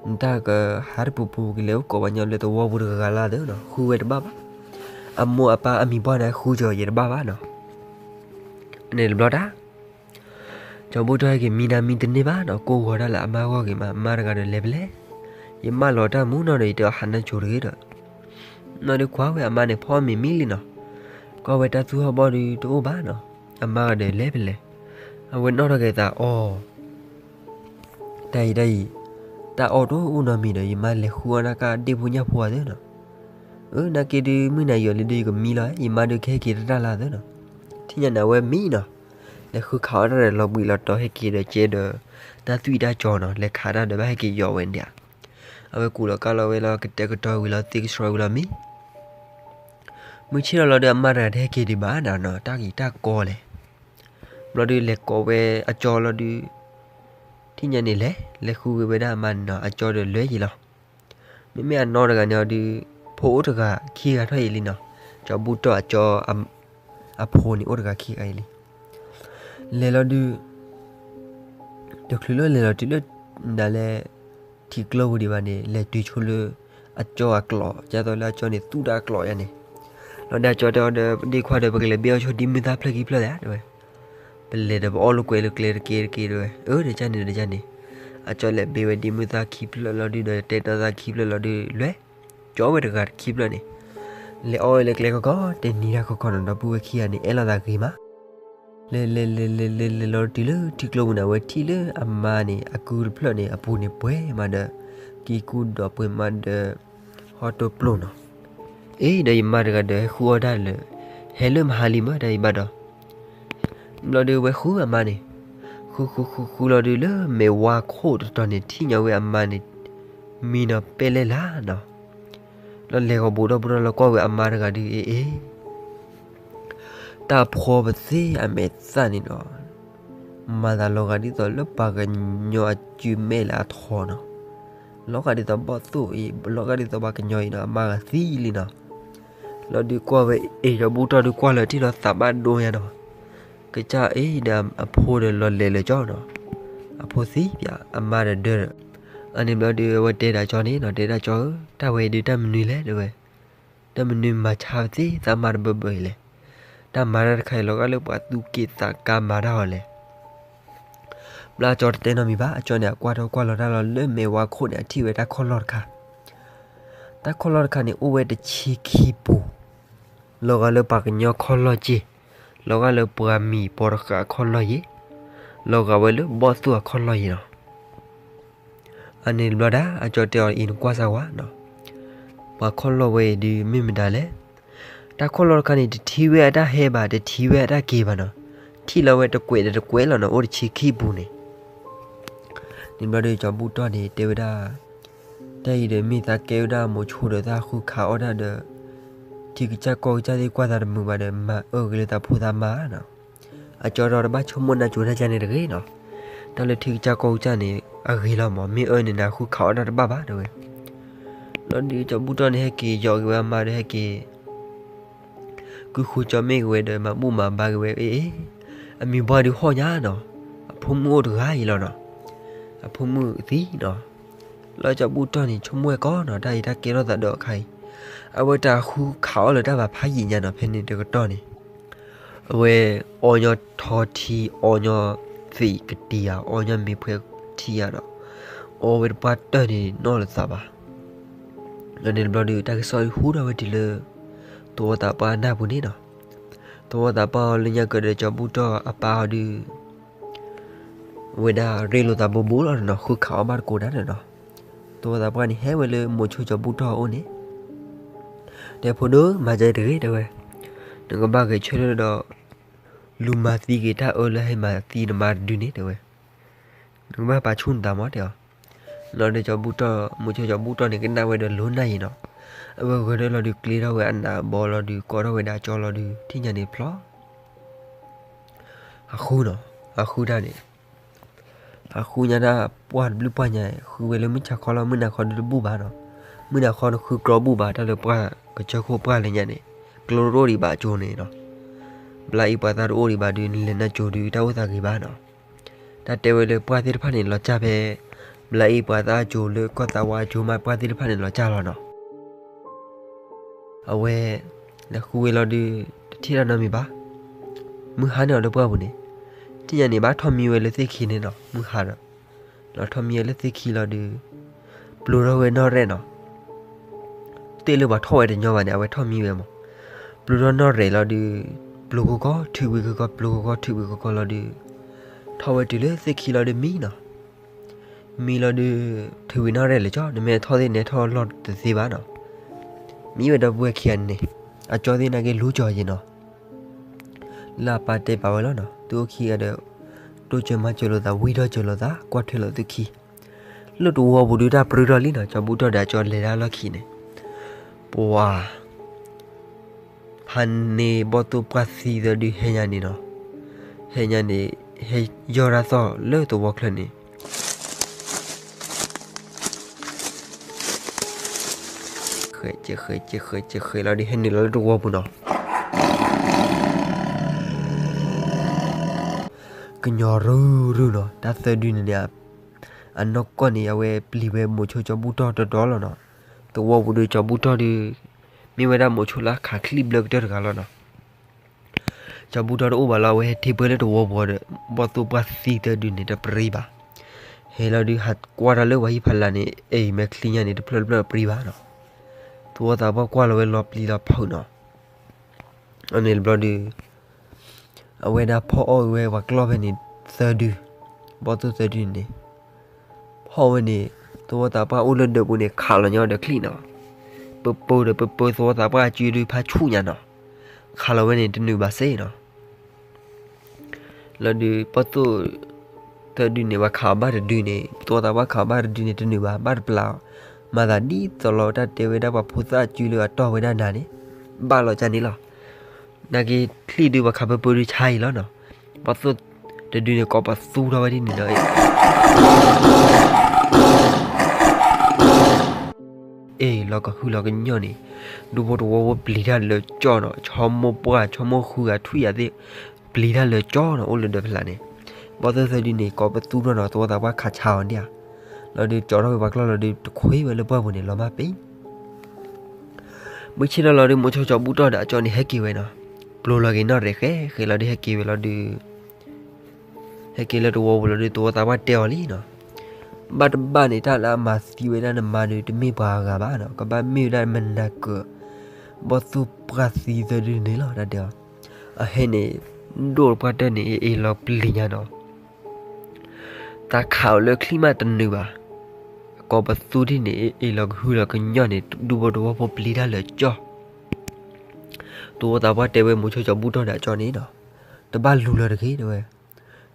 နတၢ်ကဟးတပူၤပူၤကလဲၤအိၣ်ကိးပှၤညီလၢသဝီပူၤတဂၤဂၤလၢ်သ့နီၤ ဃုဝဲတဘၣ်ဘၣ် အမိၢ်အပၢ်အမံၤပှၢ်န့ၣ် ဃုကၠီၤယဲတဘၣ်ဘၣ်နီၤ န့ၣ်တဘျီတၢ် ကၠီၤဘူၣ်တီၢ်ဟဲက့ၤမံနၤမံတန့ၢ်ဘၣ်နီၤ ကိးဂီၤတၢ်လၢအမါဂီၢ်ဂ့ၤမး အမါတဂၤဒီးလဲၤဖဲလဲၣ် ယမၢလီၤတၢ်မူနီၤဒီး ယတဲအီၤဟးနၢ်ကၠိၤတဂ့ၤဒီး နီၢ်ဒုးကွၢ်ဝဲအမါန့ၣ် ဖီမ့ၤမံလံနီၤ ကွၢ်ဝဲတၢ်သူၣ်ဟီၣ်ဘီၣ်ဒုးတအိၣ်ဘၣ်နီၤ အမါဂၤဒီးလဲၤဖဲလဲၣ် အဝဲနီၣ်ထီၣ်က့ၤသးအီၤ တၢ်အံၤတၢ်အံၤ တၢ်အီၣ်တအိၣ်နီတမံၤဒီး ယမါလဲၤဃုအီၣ်နၢ်ကၢ်ဒ့ၣ်ဖိညၣ်ဖိအသ့နီၤ အၢ နာ်က့ဒုးမုၢ်နၤယီၤလံဒုးယကမံလီၤ ယမါဒုးကဟဲက့ၤတၢ်တၢ်လၢ်သ့နီၤ ထံၣ်ညါန့ၣ်အဝဲမံနီၤ လဲၤဃုခးအီၣ်တၢ်ဒီးလီၤဘှံးလီၤတီၤဟဲက့ၤဒီးကဲဒီး တၢ်သွံၣ်တၢ်ကၠီၤနီၤ လဲၤခးတၢ်ဒီးဘၣ်ဟဲက့ၤယီၤဝဲန့ၣ်ဧါ အဝဲကူးလီၤကၢ်လီၤဝဲလီၤ ကတဲာ်ကတီၤဝံၤလီၤ သ့ကဆှီဝံၤလီၤမံ မုၢ်ဆ့ၣ်ထီၣ်လီၤဒုးအမါတဂၤတဟဲက့ၤဒံးဘၣ်နီၤ တၢ်ဂ့ၢ်တၢ်ကီလဲၣ် ဘျီဒုးလဲၤကိးဝဲအကၠီလီၤဒုး ထံၣ်ညါန့ၣ်လဲၣ် လဲၤဃုက့ၤဝဲဒၣ်အမါန့ၣ်နီၤ အကၠီဒီးလဲၤယံၤလီၤ မ့မ့ၢ်အနီၢ်တဂၤန့ၣ်အီၤဒုး ဖိအိၣ်တဂၤခံဂၤထီၣ်အံၤလံနီၤ ကၠီၤဘူၣ်တီၢ်အကၠီ အဖိန့ၣ်အိၣ်တဂၤခံဂၤအံၤလံ လဲၤလီၤဒုး တချုးလၢလဲၤလီၤတုၤလၢ ဒၣ်လဲၣ် ထံကျိပူၤဒံးဘၣ်န့ၣ် လဲၤတုၤဆိလၢ အကၠီအကျိး ဒ်သိးလၢအကၠီန့ၣ် သူၣ်တၢ်အကျိးယါန့ၣ် လီၤဒုးအကၠီတဲအီၤဒီး ဒ့ခွါဒီး ပကလဲၤဘ့ၣ်အီၣ်ဆိဒ်မုၢ်သၣ်ဖျၢၣ်ခံဖျၢၣ်လဲၣ် တဲဝဲ ပလဲၤဒီးပအီၣ်လိာ်ကွဲလၢကျဲတက့တက့ တဲဝဲ အၢ တကၢ်န့ၣ်တကၢ်န့ၣ် အကၠီလဲၤဘ့ၣ်ဝဲဒ်မုၢ်သၣ်ခံဖျၢၣ်လီၤဒုးဒီး တဲတၢ်သၣ်ခံဖျၢၣ်လီၤဒုး လဲၤ ကၠီဝဲတဂၤတခံဖျၢၣ်န့ၣ် လဲၤအီၣ်ဝဲလၢကျဲခီခီ တဲနံၤတၢ်ခီခီနီၤ ဒီပုၢ်ဝဲၢ်ခံဂၤန့ၣ် အဲၣ်လိာ်သးဂ့ၤမး လဲၤလဲၤလဲၤလဲၤလဲၤလဲၤလီၤတုၤလၢထံကျိပူၤန့ၣ် အဝဲထံၣ်လၢအမါန့ၣ် အကုတဖျၢၣ်န့ၣ် အပူၤန့ၣ်ပှဲၤမးဒီး ကံကူဒီးပှဲၤမးဒီး ဟီၣ်တိၢ်ပျိၢ်နီၤ အ့ ဒီးယမါတဂၤဒီးဟဲဃုအီၣ်တၢ်လၢ ဟဲလၢမဟါလံမး တၢ်အံၤဘၣ်ဒီး ဘျီဒုးဝဲဃုအမါန့ၣ် ဃုဃုဃုဃုလီၤဒုးလၢမဲာ်ဝါခိၣ်တတီၤန့ၣ် ထံၣ်ညါဝဲအမါန့ၣ် မံနီၤပဲလဲၣ်လၢ်နီၤ လီၤလဲၤဂီၤဘူးဒီးဘူးဒီးလီၤကွၢ်ဝဲအမါတဂၤဒုး အ့ အ့ တၢ်ဖှီပသ့ၣ်အမဲာ်သၣ်န့ၣ်ဒီး မၤသးလီၤဂာ်ဒ်သိးလၢပှၤကညီအစုမဲာ်လၢအထီနီၤ လီၤဂာ်ဒ်သိးဘီၣ်သိၣ်အံၤ လီၤဂာ်ဒ်သိးပှၤကညီအံၤဒီး အမါဂၤသံလံနီၤ လီၤဒုးကွၢ်ဝဲ အ့ ကၠီၤဘူၣ်တီၢ်ဒုးကွၢ်လၢာ်ထံၣ်လီၤသးဘၣ်ဒိညါနီၤ ကစၢ်အ့ဒီးအဖိဒီးလီၤလဲၤလၢာ်ကၠီနီၤ အဖိသံပၠး အမါဒီးဒၢဒီး အန့ၣ်ဘျီဒုးအဝဲတဲဒၣ်ကၠီန့ၣ်နီၤ တဲဒၣ်ကၠီဧၢ တၢ်ဝဲအံၤဒုးတၢ်မနုၤလဲၣ် တဲဝဲ တၢ်မနုၤမၤဆါပသ့ၣ်သးမါတဘၢဘၢအံၤလဲၣ် တၢ်မၤတၢ်တခါအံၤ လီၤဂာ်လၢပှၤသူၣ်က့သးကါမၤတၢ်အီၤလဲၣ် ဘျီအကၠီတတဲနီတမံၤဘၣ် အကၠီန့ၣ် အကွၢ်ထီၣ်ကွၢ်လီၤတၢ်လီၤလၢမဲာ်ဝါခိၣ်န့ၣ် အထံၣ်ဝဲတၢ်ခီၣ်လီၢ်တခါ တၢ်ခီၣ်လီၢ်တခါန့ၣ် အိၣ်ဝဲတဆံခံပူၤ လီၤဂာ်လၢပှၤကညီခီၣ်လီၢ်က့ၢ်, လီၤဂာ်လၢပှၤမံၤပှၤတဃာ်အခီၣ်လီၢ်ယ့ၣ်, လီၤဂာ်ဝဲလၢဘီၣ်သိၣ်အခီၣ်လီၢ်ယ့ၣ်လီၤ. အန့ၣ်တဘျီဒၣ် အကၠီတဲအီၤအံၤ နကွၢ်စၢ်ဝဲနီၤ, ပှၤခီၣ်လီၢ်ဝဲအံၤဒုးမ့ၢ်မတၤလဲၣ်. တၢ်ခီၣ်လီၢ်တခါန့ၣ် တထံၣ်ဝဲအတၢ်ဟဲဘၣ် တထံၣ်ဝဲအတၢ်က့ၤဘၣ်နီၤ, ထံၣ်လီၤဝဲတကွဲးဒီးတကွဲးလီၤနီၤ, အိၣ်တဆံခံပူၤန့ၣ် န့ၣ်ဘျီဒီး ကၠီၤဘူၣ်တီၢ်န့ၣ် တဲဝဲဒၣ်, တၢ်အံၤဒီးမ့ၢ်သးကဲဝဲဒၣ်မိၤဆိဒီးသးဃုခးအီၣ်တၢ်ဒီး ထံကစၢ်ကီၢ်ကစၢ်သ့ၣ်ကွၢ်သးတမုာ်ဘၣ်ဒီး မၤအၢက့ၤလၢသးဖိသးမါနီၤ. အကၠီဒီးတဘၣ်ဆိကမိၣ်နၢ်ကိၤတၢ်ကၢ်န့ၣ်တဂ့ၤနီၤ, တၢ်လၢထံကစၢ်ကီၢ်ကစၢ်န့ၣ် အဂ့ၤလီၤမး, မ့ၢ်အၢန့ၣ်နဃုခးအီၣ်တၢ်တဘၣ်ဘၣ်တဲဝဲ. လီၤဒုးကၠီၤဘူၣ်တီၢ်န့ၣ် ဟဲက့ၤယီၤက့ၤဝဲအမါဒီး ဟဲက့ၤ ကုဃူကၠီၤမ့ၢ်က့ၤဝဲဒီး မၤဘူၣ်မၤဘါက့ၤဝဲ, အ့ အမံၤဘှါဒုးဟီၣ်ညါနီၤ, အဖိမုၣ်အိၣ်တဂၤအံၤလီၤနီၤ, အဖိမုၣ်သံနီၤ. လီၤကၠီၤဘူၣ်တီၢ်န့ၣ် ဆိကမိၣ်ဝဲကီးနီၤ, တၢ်အံၤတၢ်ကဲထီၣ်သးဒီးအခါအံၤ, အဝဲတၢ်ဃုခးအီၣ်လၢၤတၢ်ဘၣ်ဖးယံာ်ညါနီၤ, ဖဲန့ၣ်တကတီၢ်န့ၣ် အဝဲအီညီထီထံ, အီညီသံးကတံၤဧါ, အီညီမ့ၤဖှဲထံဧါဒီး အီဝဲတပှၢ်တၢၢ်န့ၣ်နီတလၢၤသးဘၣ်. ဒီးန့ၣ်တဘျီဒီး တၢ်ကစီၣ်ဟူထီၣ်ဝဲတုၤလၢ သဝီသးပှၢ်နၢ်ပူၤန့ၣ်နီၤ. သဝီသးပှၢ်အီၤလၢညါကဒီး ကၠီၤဘူၣ်တီၢ်အပၢ်အီၤဒုး ဝဲဒၣ်ရ့လိာ်သးဘိဘိလီၤနီၤ, ဃုခးအီၣ်ဘၣ်တကိးတၢ်နီၤ. သဝီသးပှၢ်န့ၣ် ဟဲဝဲလၢမိၤဆိကၠီၤဘူၣ်တီၢ်အအိၣ်န့ၣ် တဲဖိဒိၣ် မၤကဲတဂ့ၤတဲဝဲ, နကဘၣ်ဂဲၤဆၢထၢၣ်ဒီး လူၤမၤသံက့ၤတၢ်အၢလၢဟဲမၤသံနမါတဒုန့ၣ်တဲဝဲ, နကဘၣ်ပာ်ဆူၣ်နသးမးတဲအီၤ. လီၤဒီးကၠီၤဘူၣ်တီၢ်, မိၤဆိကၠီၤဘူၣ်တီၢ်န့ၣ် ကနၣ်ဝဲဒီးလိၤနၢ်ယံၤနီၤ. အဝဲဂဲၤထၢၣ်လီၤဒုး ကျ့ထီၣ်ဝဲအနးအဘီလီၤဒုး ကိးထီၣ်ဝဲဒၣ်ကၠီလီၤဒုး ထံၣ်ညါန့ၣ်ဖျီ အဃုနီၤ, အဃုတၢ်န့ၣ်, အဃုညါတၢ်ပှၢ်တဘျုးပှၢ်ညါ ဃုဝဲလၢမုၢ်ဆါခီလီၤ, မုၢ်နၤခီဒုတဘူၣ်ဘၣ်နီၤ, မုၢ်နၤခီနဃုကြီဘူၣ်ဘၣ် တၢ်လၢပှၢ်ကစၢၢ်ခိၣ်ပှၢ်လၢညါန့ၣ်, ကျိတအိၣ်ဒံးဘၣ်အကၠိန့ၣ်နီၤ, ဘျါအံၤပှၤသးတအိၣ်ဒံးဘၣ်ဒုး နလဲၤနၢ်ကၠိဒုး တၢ်အိၣ်သးဂ့ၤဘၣ်နီၤ, တၢ်တဲဝဲလၢပှၢ်သ့ၣ်တဖၣ်န့ၣ် လီၤစၢ်ဖဲ ဘျါအံၤပှၤသးအကၠိလၢကီၢ်သးဝါအကၠိမး ပှၢ်သ့ၣ်တဖၣ်န့ၣ် လီၤစၢ်လီၤနီၤ. အဝဲ လဲၤဃုဝဲလီၤဒုး တထံၣ်တၢ်နီတမံၤဘၣ်, မုၢ်ဟါန့ၣ်အီၤလၢပှၢ်ပူၤန့ၣ်, ထံၣ်ညါန့ၣ် ဘၣ်ထီၣ်မံဝဲလၢသ့ၣ်ခံန့ၣ်နီၤ, မုၢ်ဟါဒီး, လီၤထီၣ်မံဝဲလၢသ့ၣ်ခံလီၤဒုး, ပျိထီၣ်ဝဲနီၣ်ရဲၣ်နီၤ, တ့ၢ်လၢပှၤထီၣ်ဝဲတညီဘၣ်န့ၣ် အဝဲထီၣ်မံဝဲမး, ပျိထီၣ်နီၣ်ရဲၣ်လီၤဒုး, ပျိကကီၢ်ထုးဝံၤကကီၢ် ပျိကကီၢ်ထုးဝံၤကကီၢ်လီၤဒုး, ထီၣ်ဝဲတုၤလၢသ့ၣ်ခံလီၤဒုးမံနီၤ မံလီၤဒုး, ထုးဝံၤနီၣ်ရဲၣ်လၢကၠီ နမ့ၢ်ထီၣ်သ့ၣ်နဲထီၣ်လီၢ်တသ့ဘၣ်နီၤ, မံဝဲဒီပုၢ်ဝဲၢ်ခံဂၤန့ၣ်, အကၠီသ့ၣ်နာ်က့လူကၠီယံၤနီၤ, လၢအပၢ်တဲပာ်ဝဲလီၤနီၤ, သုအိၣ်ခံဂၤဒီး, တိၢ်စၢၤမၤစၢၤလိာ်သး ဝံထီၣ်စၢၤလိာ်သး ကွၢ်ထွဲလိာ်သုခံ, လၢတဝီပူၤဒုးတၢ်ပြၢထီၣ်လံနီၤ, ကၠီဘူၣ်ထီၣ်ဒီးအကၠီလဲၤတၢ်လီၢ်ခံန့ၣ်, ပှၤ ဖးန့ၢ်ဘီၣ်သိၣ်ပှၢ်သံသၢဒုဟဲညါန့ၣ်နီၤ, ဟဲညါန့ၣ်, ဟဲယီၢ်တၢ်သီၣ်လၢသဝီချၢန့ၣ်, ဃဲးကဲးဃဲးကဲးဃဲးကဲးဃဲးလီၤဒုး ဟဲနုာ်လီၤလၢတဝီပူၤနီၤ, ကညီရုၢ်ရုၢ်နီၤ, တၢ်သၢဒုန့ၣ်န့ၣ်, အနီၢ်ကီၢ်န့ၣ် အဝဲပျံၤဝဲမိၤဆိကၠီဘူၣ်ထီၣ်တီတီလီၤနီၤ, သဝီပူၤဒုးကၠီဘူၣ်ထီၣ်ဒုး, မ့ၢ်ဝဲဒၣ်မိၤဆိလၢအခးချံၣ်ဘျၢကတၢၢ်တဂၤလီၤနီၤ ကၠီဘူၣ်ထီၣ်တအိၣ်ဘၣ်လီၤ အဝဲဟဲထံပှဲၤလၢတဝီပူၤဒီး ဘီၣ်သိၣ်ပှၢ်သံသၢဒုန့ၣ် တပြံဘၣ်. ဟဲလီၤဒုး ဟးကွၢ်တၢ်လၢပှၤဟံၣ်ဖးလၢ်န့ၣ် အဲၣ်မဲာ်ချံညါန့ၣ် တဖျၢၣ်တဖျၢၣ်ပြံဘၣ်နီၤ. သဝီသးပှၢ်ကွၢ်လီၤဝဲလီၤပျံၤလီၤဖုးနီၤ. အန့ၣ်တဘျီဒုး အဝဲဒၣ်ဖီၣ်အီၣ်ဝဲပှၤကျီၢ်ဖဲန့ၣ်သၢဒု, ဘီၣ်သိၣ်သၢဒုန့ၣ် ဖီၣ်ဝဲန့ၣ် သဝီသးပှၢ်အိၣ်လၢဒၢးပူၤန့ၣ် ခးလီၤညီဒီးချံၣ်နီၤ. ပၢပၢဒီးပၢပၢ သဝီသးပှၢ်အစုဒုးဖးဆူၣ်ညါနီၤ. ခးလီၤဝဲန့ၣ်တနုာ်ဘၣ်စ့ၢ်နီၤ. လီၤဒုး ဘီၣ်သိၣ်သၢဒုန့ၣ် ပှၤခးအီၤဘၣ်တဒုန့ၣ် သဝီသးပှၢ်ခးအီၤဘၣ်တဒုန့ၣ် တနုာ်ဘၣ် ဘၣ်တပျၢ်အီၤ. မၤသးဒ်သိးလီၤ တၢ်တဲဝဲဒၣ်ပှၤဖိသၣ်အစုလၢအတီၢ်ဝဲဒၣ်နၤန့ၣ် ဘၣ်လီၤကၢ်န့ၣ်လီၤ. နာ်က့ချံၣ်ဒုးပှၤခးပၢပၢဒုးဆါအံၤလီၤနီၤ. ဘီၣ်သိၣ်တဒုန့ၣ် ကိးပသူထီၣ်ဝဲဒ်န့ၣ်ဒီး အ့ၣ် လီၤကဟုလီၤကညီၢ်န့ၣ် ဒူဖိတဝီဖိပျံၤတၢ်လၢကၠီနီၤ. ဆီမိၢ်ပှၢ် ဆီမိၢ်ဃုဂၤထွံၣ်ဂၤသ့ၣ် ပျံၤတၢ်လၢကၠီနီၤ အိၣ်လၢဒၢးဖးလၢ်န့ၣ်. ဘီၣ်သိၣ်သၢဒုန့ၣ် ကိးပသူထီၣ်နီၤ သဝီသးပှၢ်ခးဆါအီၤဒၣ်ဧါ. လီၤဒုး ကၠီထီၣ်ဝဲပှၤကျီၢ်လီၤဒုး တခွ့ဝဲလၢပှၢ်ပူၤန့ၣ် လီၤမၢ်ပ့ၤ မုၢ်ဆ့ၣ်ထီၣ်လီၤဒုး မိၤဆိကၠီဘူၣ်တီၢ်ဒီးအကၠီန့ၣ် ဟဲက့ၤဝဲနီၤ. ပျိလီၤက့ၤနီၣ်ရဲၣ်ဃဲဃဲလီၤဒုး ဟဲက့ၤဝဲလီၤဒုး ဟဲက့ၤလၢတဝီပူၤလီၤဒုး သဝီသးပှၢ်တဲအီၤလံနီၤ. ဘၣ်တဘၣ်န့ၣ် တၢ်လၢအမၤသံဝဲဒၣ်နမါဒုး တမ့ၢ်ပှၤဂၤဘၣ်နီၤ. ကဘၣ်မ့ၢ်ဝဲဒၣ်မနၤကၢၤ ဘီၣ်သိၣ်ပှၢ်သံသၢဒုန့ၣ်လီၤ တၢ်တဲအီၤ. အဟဲန့ၣ် ဒိၣ်တပှၢ်တၢၢ်န့ၣ် အ့ၣ်လီၤပျံၤညါနီၤ. သးခးအီၤလၢချံၣ်မးတနုာ်ဘၣ်. ကိးပသူထံၣ်န့ၣ် အ့ၣ်လီၤကဟုလီၤကညီၢ်န့ၣ် ဒူဖိတဝီဖိပျံၤတၢ်လၢကၠီ သဝီသးပှၢ်တဲဝဲမိၤဆိကၠီဘူၣ်တီၢ်ဒီးအကၠီန့ၣ်နီၤ. တဘၣ်လူၤလၢၤတဂ့ၤတဲဝဲ.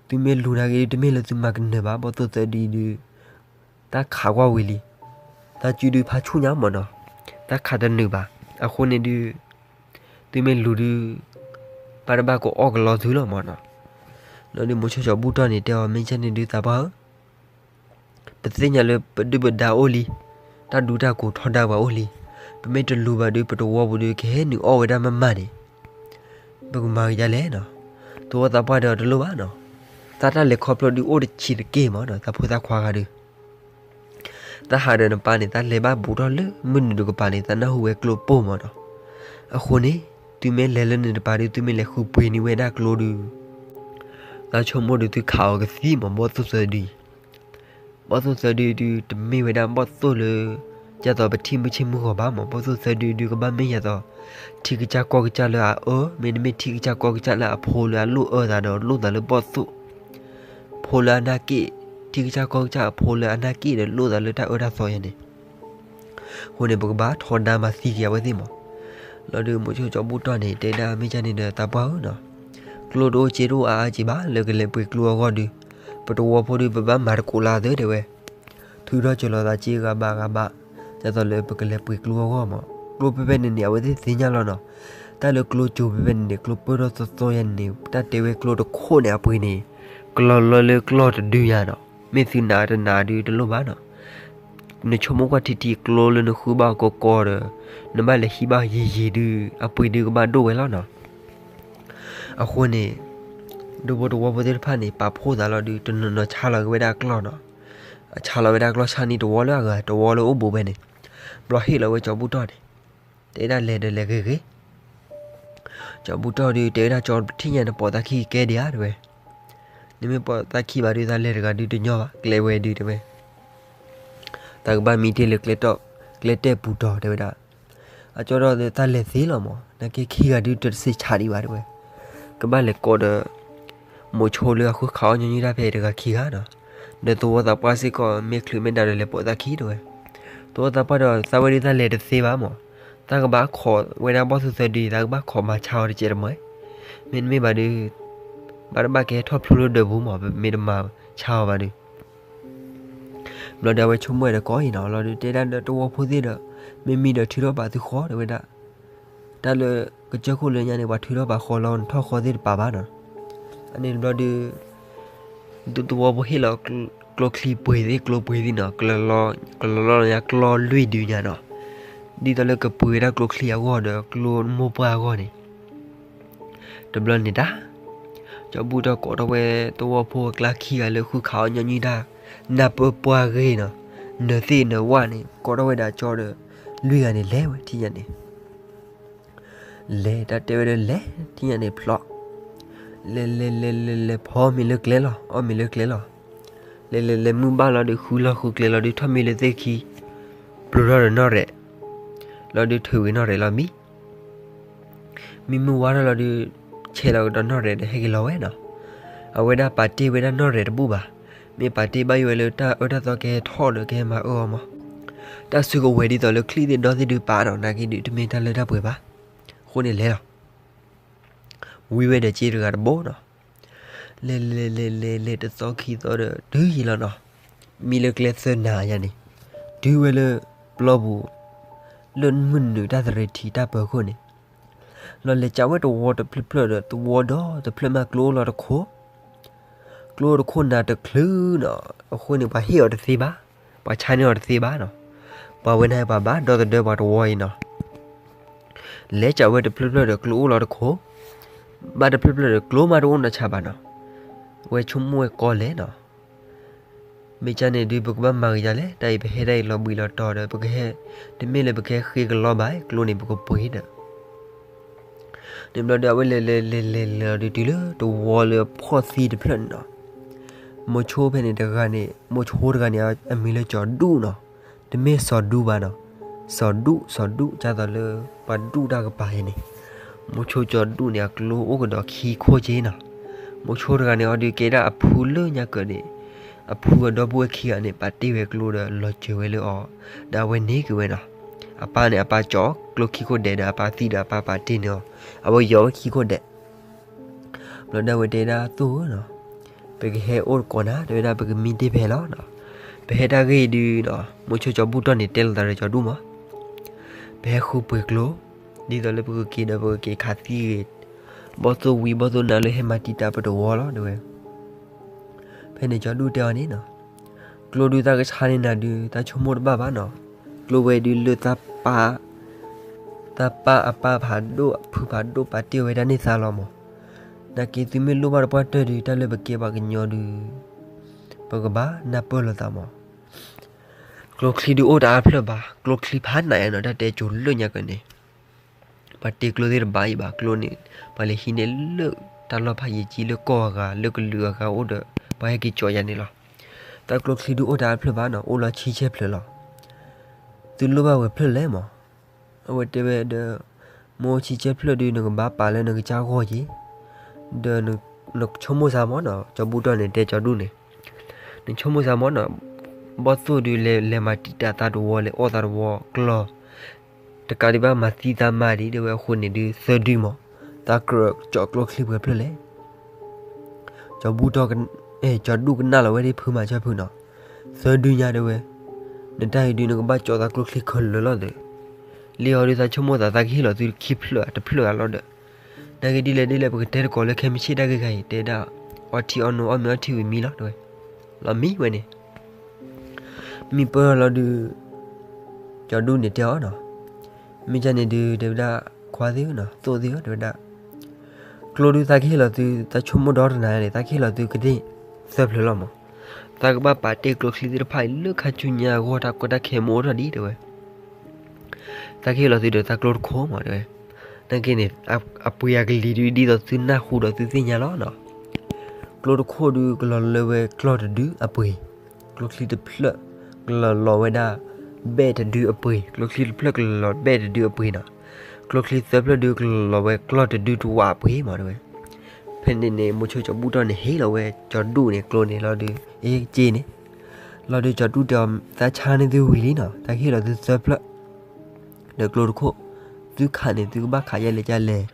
သုမ့ၢ်လူၤနာ်က့ဒုး တမ့ၢ်လၢသုမၤကနၢၤဘၣ် ဘီၣ်သိၣ်သၢဒုဒုး တၢ်ခးကွၢ်ဝံၤလံ. တၢ်စုဒုးဖးဆူၣ်ညါမးနီၤ. တၢ်ခးတနုာ်ဘၣ်. အဃိန့ၣ်ဒုး သုမ့ၢ်လူၤဒုး ဘၣ်တဘၣ်ကအီၣ်ကလီသုလီၤမးနီၤ. လီၤဒုးမိၤဆိကၠီဘူၣ်တီၢ်န့ၣ် တဲအီၤ မ့ၢ်ကဲန့ၣ်ဒုးသးပှၢ်ဧၢ ပသ့ၣ်ညါလၢပဒုၣ်ပဒါအိၣ်လံ, တၢ်ဒူတၢ်ကိးထီဒါပှၤအိၣ်လံ. ပမ့ၢ်တလူၤဘၣ်ဒုး ပတဝီပူၤဒုး ကဟဲနုာ်အီၣ်ဝဲဒၣ်မးမးန့ၣ် ပကမၤကယါလဲၣ်နီၤ. သဝီသးပှၢ်ဒီးတလိၣ်ဘၣ်နီၤ. သးတၢ်လဲၤခီဖျိဒုးအိၣ်တဆံးတက့ၢ်မးနီၤ သးဖိသၣ်ခွါဂၤဒုး သးဟးဒီးနပၢ်န့ၣ် သးလဲၤဘၣ်ဘူးထီၣ်လၢမုၢ်နုာ်တကပၤန့ၣ် သးနၢ်ဟူဝဲကျိပိၢ်မးနီၤ. အဃိန့ၣ် သုမ့ၢ်လဲၤလၢန့ၣ်တပၤဒုး သုမ့ၢ်လဲၤဃုပှ့ၤန့ၢ်ဝဲဒၣ်ကျိဒုး သးဆိကမိၣ်ဒုးသုခးအီၤကသံမး ဘီၣ်သိၣ်သၢဒုအံၤ. ဘီၣ်သိၣ်သၢဒုဒုး တမ့ၢ်ဝဲဒၣ်ဘီၣ်သိၣ်လၢ ဒ်သိးပထံၣ်မုၢ်ဆ့ၣ်မုၢ်ဂီၤဘၣ်မး ဘီၣ်သိၣ်သၢဒုဒုး ကဘၣ်မ့ၢ်ဒ်သိး ထံကစၢ်ကီၢ်ကစၢ်လၢအအၢ မ့တမ့ၢ်ထံကစၢ်ကီၢ်ကစၢ်လၢအဖိလၢအလိၣ်အၢသးဒီး လိၣ်သးလၢဘီၣ်သိၣ် ဖိလၢအနၢ်က့ၣ်, ထံကစၢ်ကီၢ်ကစၢ်အဖိလၢအနၢ်က့ၣ်ဒီး လိၣ်သးလၢတၢ်အၢတၢ်သီယဲန့ၣ်. အဃိန့ၣ် ပကဘၣ်ထီဒါမၤသံက့ၤအဝဲသ့ၣ်မး. လီၤဒုးမိၤဆိကၠီဘူၣ်တီၢ်န့ၣ် တဲဒၣ်မ့ၢ်ကန့ၣ်ဒီး သးပှၢ်ဧၢနီၤ, ကျိတအိၣ်စ့တအိၣ်အါအါက့ၤဘၣ် လၢကလဲၤပှ့ၤကျိအဂီၢ်ဒုး, ပတဝီဖိဒုး ပဘၣ်မၤတကိးလၢအသၢတဲဝဲ, ထုးထီၣ်စၢၤလီၤသးစ့ဂၤဘၣ်ဂၤဘၣ်, ဒ်သိးလၢပကလဲၤပှ့ၤကျိအဂီၢ်မး. ကျိဖဲဖဲန့ၣ်န့ၣ် အဝဲသ့ၣ်သ့ၣ်ညါလီၤနီၤ. တၢ်လၢကျိကၠိဖဲဖဲန့ၣ်န့ၣ် ကျိပၢၢ်ထီၣ်သီသီယၤန့ၣ် တၢ်တဲဝဲကျိတခိၣ်န့ၣ်အပှ့ၤန့ၣ် ကလီၤလီၤလၢကျီတဒုညါနီၤ. မ့ၢ်သုနာ်တနာ်ဒုတလိၣ်ဘၣ်နီၤ. နဆိကမိၣ်ကွၢ်ထံထံကျိလၢနဃုဘၣ်ကီကီဒီး နဘၣ်လဲၤဟံးဘၣ်ယံာ်ယံာ်ဒု အပှ့ၤဒုကဘၣ်ဒိၣ်ဝဲလီၤနီၤ. အဃိန့ၣ် ဒူဖိတဝီဖိသ့ၣ်တဖၣ်န့ၣ် ပာ်ဖှိၣ်သးလီၤဒု တနီၤနီၤဆါလီၤက့ၤဝဲဒၣ်ကျီနီၤ. အဆါလီၤဝဲဒၣ်ကျီဆါန့ၣ်တဝီလၢအဂၤ တဝီလၢအိၣ်ဘူးဖဲန့ၣ် ဘျီဟ့ၣ်လီၤဝဲကၠီဘူၣ်တီၢ်န့ၣ် တဲဒၣ်လဲၤဒီးလဲၤဂ့ၤဂ့ၤ ကၠီဘူၣ်တီၢ်ဒု တဲဝဲဒၣ်ကၠီထံၣ်ညါနပိာ်သးခံကကဲဒံးဧါတဲဝဲ, နမ့ၢ်ပိာ်သးခံဘၣ်ဒု သးလဲၤတဂၤဒုတညီဘၣ် ကျဲဝဲဒုတဲဝဲ, သးကဘၣ်မံတ့ၢ်လၢကျဲတီၢ် ကျဲတဲာ်ပူၤတီၤတဲဝဲဒၣ်, အကၠီဒီးသးလဲၤသ့လီၤမး နာ်က့ခံဂၤဒုတတစ့းဆးဒံးဘၣ်တဲဝဲ, ကဘၣ်လဲၤကိးဒီး မိၤဆိလၢအဃုခးအီၣ်ညီနုၢ်တၢ်ဖဲတဂၤခံဂၤနီၤ, ဒီးသဝီသးပှၢ်စ့ၢ်ကီးမ့ၢ်ချုးမ့ၢ်ဒၣ်ဒီးလဲၤပိာ်သးခံတဲဝဲ, သဝီသးပှၢ်ဒီးသးဝဲဒုသးလဲၤတသ့ဘၣ်မး, သးကဘၣ်ခိးဝဲဒၣ်ဘီၣ်သူသၢဒု သးကဘၣ်ခိးမၤဆါအီၤတကဲးတမှဲ, မ့တမ့ၢ်ဘၣ်ဒု ဘၣ်တဘၣ်ကဟဲထီၣ်ဖျိလၢဒၢးပူၤမး ပမ့ၢ်တမၤဆါအီၤဘၣ်ဒု ဘျီဒီးအဝဲဆိကမိၣ်ဝဲတကီအံၤနီၤ, လီၤဒုတဲဒၣ်ဒီးသဝီဖိသ့ၣ်ဒီး မ့မံဒီးထုးထီၣ်ပာ်သုဃီတဲဝဲဒၣ်, တၢ်လၢကစၢၢ်ခိၣ်လၢညါန့ၣ် ပှၤထုးထီၣ်ပာ်ဃီလီၤ နထီၣ်ဃီသ့ၣ်တပာ်ဘၣ်နီၤ, အန့ၣ်ဘျီဒု ဒူသဝီဖိဟ့ၣ်လီၤကျိချံပှ့ၤသ့ၣ် ကျိပှ့ၤသ့ၣ်နီၤ, ကလီၤလီၤညါကျီလွံၢ်ဒုညါနီၤ, ဒ်သိးလၢကပှ့ၤဝဲဒၣ်ကျိချံအဂီၢ်ဒီး ကျိမိၢ်ပှၢ်အဂီၢ်န့ၣ် တဘျီန့ၣ်တၢ်, ကၠီဘူၣ်တီၢ်ကိးထီၣ်ဝဲသဝီဖိအကျါခံဂၤလၢဃုခးအီၣ်ညီနုၢ်တၢ်, နၢ်ပၢၢ်ပှၢ်ဂ့ၤနီၤ, နၢၤသ့ၣ်နၢၤဝၣ်န့ၣ် ကိးထီၣ်ဝဲဒၣ်ကၠီဒီး လွံၢ်ဂၤန့ၣ်လဲၤဝဲထံၣ်ညါန့ၣ် လဲၤတၢ်တဲဝဲဒီးလဲၤထံၣ်ညါန့ၣ်ဖျီ, လဲၤလဲၤလဲၤလဲၤလဲၤ ဖီမ့ၤလၢကျဲလီၤ အီၣ်မ့ၤလၢကျဲလီၤ, လဲၤလဲၤလဲၤမုၢ်ဘၣ်လီၤဒုး ဃုလီၢ်ဃုကျဲလီၤဒုး ထီၣ်မ့ၤလၢသ့ၣ်ခံ, ပျိၤထီၣ်ဒီးနီၢ်ရဲၣ်, လီၤဒုးထုးဝံၤနီၢ်ရဲၣ်လီၤမံ မံမုၢ်ဝါထီၣ်လီၤဒုး, ဆဲးလီၤကဒီးနီၢ်ရဲၣ်ဒီးဟဲက့ၤလီၤဝဲနီၤ, အဝဲဒၣ်ပာ်တ့ၢ်ဝဲဒၣ်နီၢ်ရဲၣ်တဘူၣ်ဘၣ်, မ့ၢ်ပာ်တ့ၢ်ဘၣ်ယိၣ်ဝဲလၢတၢ်အၢတၢ်သီကဟဲထီၣ်ဒီးကဟဲမၤအၢအီၤမး, တၢ်စုကဝဲၤဒ်သိးလၢချံသ့ၣ်ဒီသ့ၣ်ဒုးပာ်နီၤ နာ်က့ဒုးတမ့ၢ်တၢ်လၢတၢ်ပှဲၤဘၣ်, အဃိန့ၣ်လဲၤလီၤ ဝံဝဲဒီးစ့တဂၤတဘိနီၤ, လဲၤလဲၤလဲၤလဲၤလဲၤတသီခံသီဒီးတုၤယံာ်လီၤနီၤ, မံလၢကျဲသၢနၤယၤန့ၣ်, တုၤဝဲလၢပျီပူၤ, လၢမုၢ်နုာ်တၢ်သရ့ၤထံးတၢ်ပၢၤခိၣ်န့ၣ်, လီၤလဲၤကးဝဲတဝီတဖျၢၣ်ဖျၢၣ်ဒီး တဝီဒီတဖျၢၣ်မးကျိအိၣ်လီၤတခိၣ် ကျိအိၣ်တခိၣ်နၤတချုးနီၤ, အဃိန့ၣ် ပှၤဟ့ၣ်အီၤတသ့ဘၣ်, ပှၤဆါန့ၢ်အီၤတသ့ဘၣ်နီၤ, ပှၤဝဲန့ၣ်ပှၤဘၣ်ဒီသဒၢပှၤတဝီအံၤနီၤ, လဲၤကးဝဲတဖျၢၣ်ဖျၢၣ်ဒီးကျိအိၣ်လီၤတခိၣ်, ဘၣ်တဖျၢၣ်ဖျၢၣ်ဒီးကျိမးတအိၣ်နီတဆးဘၣ်နီၤ, ဝဲဆိကမိၣ်ဝဲကီလဲၣ်နီၤ မ့ၢ်ကန့ၣ်ဒုး ပကဘၣ်မၤဂ့ၤယၤလဲၣ်, တၢ်အံၤပဟဲဒၣ်အံၤလီၤဘှံးလီၤတီၤဒီး ပကဟဲ, တမ့ၢ်လၢပကဟဲဃ့ကလီဘၣ် ကျိန့ၣ် ပကပှ့ၤဒီး, န့ၣ်ဘျီဒီး အဝဲလဲၤလဲၤလဲၤလဲၤလဲၤလီၤဒုး တုၤလၢတဝီလၢဖှီၣ်သံတဖျၢၣ်န့ၣ်နီၤ, မိၤဆိဖဲန့ၣ်တဂၤန့ၣ် မိၤဆိတဂၤန့ၣ် အမံၤလၢကၠီၤဒူၣ်နီၤ, တမ့ၢ်စီၤဒူဘၣ်နီၤ, စီၤဒူၣ် စီၤဒူၣ် ဒ်သိးလၢ ပှၤဒူၣ်တၢ်ကပၤအံၤန့ၣ်, မိၤဆိကၠီၤဒူၣ်န့ၣ် အကျိအိၣ်ကဒီးခံခိၣ်က့နီၤ, မိၤဆိတဂၤန့ၣ် အီၤဒုးကဲဒၣ်အဖုလၢညါကၢးန့ၣ်, အဖုအဒီပုၢ်ဝဲၢ်ခံဂၤန့ၣ် ပာ်တ့ၢ်ဝဲကျိဒီးလီၤစၢၤဝဲလၢအီၤ, ဒီးအဝဲန့ၢ်က့ၤဝဲနီၤ, အပၢ်န့ၣ် အပၢ်ကၠီၤကျိခံခိၣ်ဒဲးဒီး အပၢ်သံဒီးအပၢ်ပာ်တ့ၢ်န့ၢ်အီၤ, အဝဲယီၤဝဲခံခိၣ်ဒဲး ဘျီဒၣ်ဝဲတဲဒၣ်သိၣ်ဧၢနီၤ, ပကဟဲအိၣ်တကိးနၤ တဲဝဲဒၣ်ပကမံတ့ၢ်ဖဲလီၤနီၤ, ပဟဲတၢ်ဂ့ၢ်ဒုးနီၤ မိၤဆိကၠီၤဘူၣ်တီၢ်န့ၣ် တဲလိာ်သးဒီးကၠီၤဒူၣ်မး, ပဟဲဃုပှ့ၤကျိ, ဒ်သိးလၢပကက့ၤဒီးပကက့ၤခးသံဂ့ၤ, ဘီၣ်သိၣ်ဝံဘီၣ်သိၣ်နါလၢဟဲမၤတံာ်တာ်ပတဝီလီၤ တဲဝဲ ဖဲန့ၣ်ကၠီၤဒူၣ်တဲအီၤန့ၣ်နီၤ, ကျိဒုးသးကဆါန့ၢ်နၤဒုး သးဆိကမိၣ်တဘၣ်ဘၣ်နီၤ, ကျိဝဲဒုးလၢသးပၢ်, သးပၢ်အပၢ်ဖးဒိၣ်အဖုဖးဒိၣ်ပာ်တ့ၢ်ဝဲဒၣ်န့ၢ်သးလီၤမး, နာ်က့သုမ့ၢ်လိၣ်ဘၣ်တပှၢ်တၢၢ်ဒုး တၢ်လၢပကဲပှၤကညီဒုး, ပကဘၣ်နၢ်ပၢၢ်လိာ်သးမး ကျိချံဒုးအိၣ်တအါဖျၢၣ်ဘၣ်, ကျိချံဖးနးယါနီၤ တၢ်တဲကၠိၤလၢညါကၢးန့ၣ်, ပှၤတ့ကျိသ့ၣ်တဘၣ်အံၤဘၣ် ကျိန့ၣ်, ပှၤလဲၤဟံးန့ၢ်လၢတၢ်လီၢ်ဖးယံာ်ကံလၢကီၢ်အဂၤ လၢကလုာ်အဂၤအိၣ်ဒီး ပှၤဟဲက့ၤကၠီၤယါန့ၣ်လီၤ. တၢ်ကျိချံဒုးအိၣ်တအါဖျၢၣ်ဘၣ်နီၤ အိၣ်လီၤဆံဆဲၣ်ဖျၢၣ်လီၤ. သုလိၣ်ဘၣ်ဝဲဖျၢၣ်လဲၣ်မး, အဝဲတဲဝဲဒီး, မိၢ်ဆံဆဲၣ်ဖျၢၣ်ဒုး နကဘၣ်ပာ်လၢနကစၢ်ဂီၢ်က့ၤ, ဒီးနဆိကမိၣ်စ့ၢ်မးနီၤ ကၠီၤဘူၣ်တီၢ်န့ၣ် တဲကၠီၤဒူၣ်န့ၣ်, နဆိကမိၣ်စ့ၢ်မးနီၤ, ဘီၣ်သိၣ်ဒုးလဲၤလဲၤမၤတံာ်တာ်သးတဝီ လဲၤအီၣ်သးတဝီကျီၢ်, တကးဒံးဘၣ်မၤသံသးမါဒံး တဲဝဲအဃိန့ၣ်ဒုး သၢဒုမး, သးကြၢးကၠီၤကျိချံပှဲၤဖျၢၣ်လဲၣ် ကၠီၤဘူၣ်တီၢ်, ကၠီၤဒူၣ်ကနၣ်လီၤဝဲဒၣ်ဖုမၤဆၢဖုနီၤ, သၢဒုညါတဲဝဲ, နတၢ်အံၤဒုးနကဘၣ်ကၠီၤသးကျိချံခဲလၢာ်လီၤဒီး, လံအီၤဒုးသးဆိကမိၣ်သး သးကဟ့ၣ်လီၤသုခံဖျၢၣ်တဖျၢၣ်အလီၢ်ဒီး, နာ်က့ဒ်လဲၣ်ဒ်လဲၣ် ပကတဲတကိးလၢခဲမုၢ်ဆ့ၣ်တၢ်ဂ့ၢ်ခါအံၤ တဲဒၣ်, အီထံအီနိအီၣ်မ့ၤအီထံဝံၤမံလီၤ တဲဝဲ, လီၤမံဝဲန့ၣ် မံပၢၢ်လီၤဒုး, ကၠီၤဒူၣ်န့ၣ်တဲအီၤနီၤ, မ့ၢ်ကန့ၣ်ဒုး တဲဝဲဒၣ်, ခွါသ့ၣ်ဧၢနီၤ သိၣ်သ့ၣ်ဧၢ တဲဝဲဒၣ်, ကျိဒုးသးကဟ့ၣ်လီၤသု သးဆိကမိၣ်ဒီတနၤန့ၣ် သးကဟ့ၣ်လီၤသုကန့ၢ်သၢဖျၢၣ်လီၤမး, သးကဘၣ်ပာ်တ့ၢ်ကျိချံသ့ၣ်တဖၣ်အံၤလၢခါဆူညါအဂီၢ် တၢ်ကီတၢ်ခဲမ့ၢ်အိၣ်ထီၣ်ဒံး တဲဝဲ သးကဟ့ၣ်လီၤသုဒီးသးကျိတခိၣ်မး တဲဝဲ, နာ်က့န့ၣ်, အပှ့ၤအကလံၤဒုးဒ်သိးသုနၢ်ဟူဒီးသုသ့ၣ်ညါလီၤနီၤ, ကျိတခိၣ်ဒုးကလီၤလၢဝဲကျီၢ်တဒုအပှ့ၤ, ကျိချံတဖျၢၣ်ကလီၤလီၤဝဲဒၣ်, ဘဲၣ်တဒုအပှ့ၤ ကျိချံတဖျၢၣ်ကလီၤလီၤဘဲၣ်တဒုအပှ့ၤနီၤ, ကျိချံသၢဖျၢၣ်ဒုးကလီၤလီၤဝဲကျီၢ်တဒုတဝးအပှ့ၤမး တဲဝဲ, ဖဲန့ၣ်န့ၣ် မိၤဆိကၠီၤဘူၣ်တီၢ်န့ၣ်ဟ့ၣ်လီၤဝဲကၠီၤဒူၣ်န့ၣ်ကျိန့ၣ်လီၤဒုး, အ့က့န့ၣ်, လီၤဒုးကၠီၤဒူၣ်တဲအီၤ သးဆါန့ၢ်သုဝံၤလံနီၤ သးကဟ့ၣ်လီၤသုသၢဖျၢၣ် ဒီးကျိတခိၣ်, သုခးန့ၣ် သုကဘၣ်ခးယလဲၣ်ကလဲၣ်,